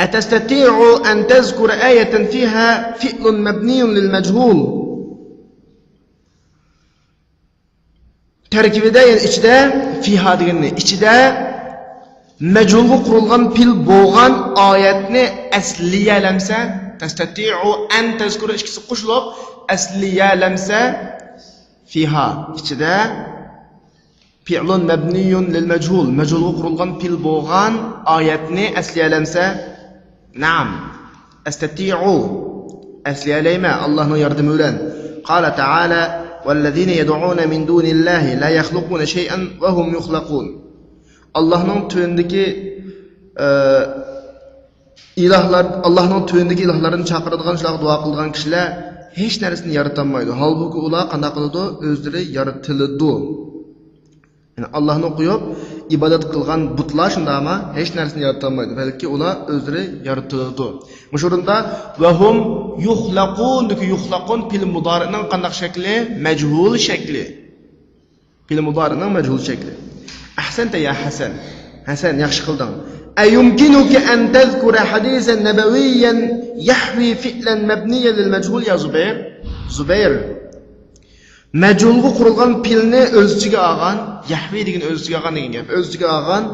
أتستطيع أن تذكر آية فيها فعل مبني للمجهول؟ تەركىبىدە، يەنى ئىچىدە، فىھا دېگەننى، ئىچىدە مەجھۇلغا قۇرۇلغان پېئىل بولغان ئايەتنى ئەسلىيەلەمسە، تەستەتىئۇ ئەن تەزكۇرە ئىككىسى قوشۇلۇپ، ئەسلىيەلەمسە، فىھا، ئىچىدە، فىئلۇن مەبنىيۇن لىل مەجھۇل، مەجھۇلغا قۇرۇلغان پېئىل بولغان ئايەتنى ئەسلىيەلەمسە، نەئەم. ئەستەتىئۇ. ئەسلىيەلەيمەن، ئاللاھنىڭ ياردىمى بىلەن. قال تعالى: والذين يدعون من دون الله لا يخلقون شيئا وهم يخلقون. ئاللاھنىڭ تۆۋىنىدىكى، ئە، ئىلاھلار، ئاللاھنىڭ تۆۋىنىدىكى ئىلاھلارنى چاقىرىدىغان، شۇلارغا دۇئا قىلىدىغان كىشىلەر ھېچ نەرسىنى يارىتالمايدۇ. ھالبۇكى، ئۇلار قانداق قىلىدۇ؟ ئۆزلىرى يارىتىلىدۇ. يەنى ئاللاھنى قويۇپ، ئىبادەت قىلغان بۇتلار شۇنداقما؟ ھېچ نەرسىنى يارىتالمايدۇ. بەلكى ئۇلار ئۆزلىرى يارىتىلىدۇ. مۇشۇ ئورۇندا ۋەھۇم يۇخلەقۇندىكى يۇخلەقۇن پېئىل مۇدارىئنىڭ قانداق شەكلى؟ مەجھۇل شەكلى. پېئىل مۇدارىئنىڭ مەجھۇل شەكلى. ئەھسەنتە يا ھەسەن. ھەسەن، ياخشى قىلدىڭ. ئەيۇمكىنۇكە ئەن تەزكۇرە ھەدىسەن نەبەۋىيەن يەھۋى فىئلەن مەبنىيەن لىل مەجھۇل يا زۇبەير؟ زۇبەير. مەجھۇلغا قۇرۇلغان پېئىلنى ئۆز ئىچىگە ئالغان، يەھۋى دېگەن ئۆز ئىچىگە ئالغان دېگەن گەپ. ئۆز ئىچىگە ئالغان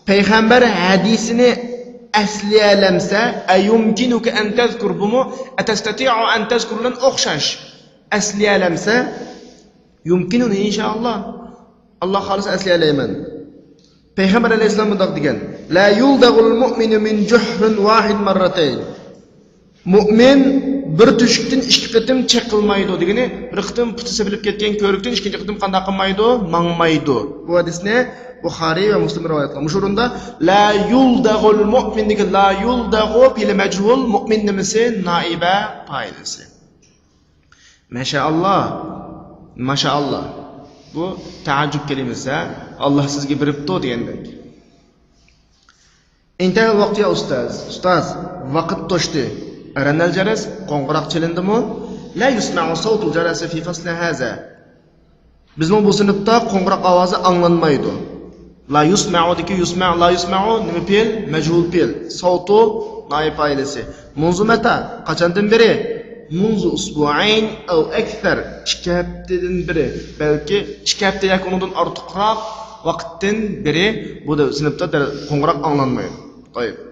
پەيغەمبەر ھەدىسىنى ئەسلىيەلەمسە، ئەيۇمكىنۇكە ئەن تەزكۇر، بۇمۇ ئەتەستەتىئۇ ئەن تەزكۇر بىلەن ئوخشاش. ئەسلىيەلەمسە، يۇمكىنۇنى ئىنشائاللا. ئاللا خالىسا ئەسلىيەلەيمەن. پەيغەمبەر ئەلەيھىسسالام مۇنداق دېگەن: لا يلدغ المؤمن من جحر واحد مرتين. مۇئمىن بىر تۆشۈكتىن ئىككى قېتىم چېقىلمايدۇ دېگىنى، بىر قېتىم پۇتى سېپىلىپ كەتكەن كۆۋرۈكتىن ئىككىنچى قېتىم قانداق قىلمايدۇ؟ ماڭمايدۇ. بۇ ھەدىسنى بۇخارىي ۋە مۇسلىم رىۋايەت قىلغان. مۇشۇ ئورۇندا لا يلدغ المؤمن دېگەن لا يلدغ پېئلى مەجھۇل، مۇئمىن نېمىسى؟ نائىبە پائىلىسى. ماشائاللا، ماشائاللا. بۇ تەئەججۈب كەلىمىسى، ھە؟ ئاللا سىزگە بېرىپتۇ دېگەندەك. انتهى الوقت يا أستاذ. ئۇستاز، ۋاقىت توشتى. رن الجرس، قوڭغۇراق چېلىندىمۇ؟ لا يسمع صوت الجرس في فصل هذا. بىزنىڭ بۇ سىنىپتا قوڭغۇراق ئاۋازى ئاڭلانمايدۇ. لا يسمع دىكى يسمع، لا يسمع نېمە پېئىل؟ مەجھۇل پېئىل. صوت نائىب پائىلىسى. منذ متى؟ قاچاندىن بېرى؟ منذ أسبوعين أو أكثر. ئىككى ھەپتىدىن بېرى، بەلكى ئىككى ھەپتە ياكى ئۇنىڭدىن ئارتۇقراق ۋاقىتتىن بېرى بۇ سىنىپتا دەل قوڭغۇراق ئاڭلانمايدۇ. طيب.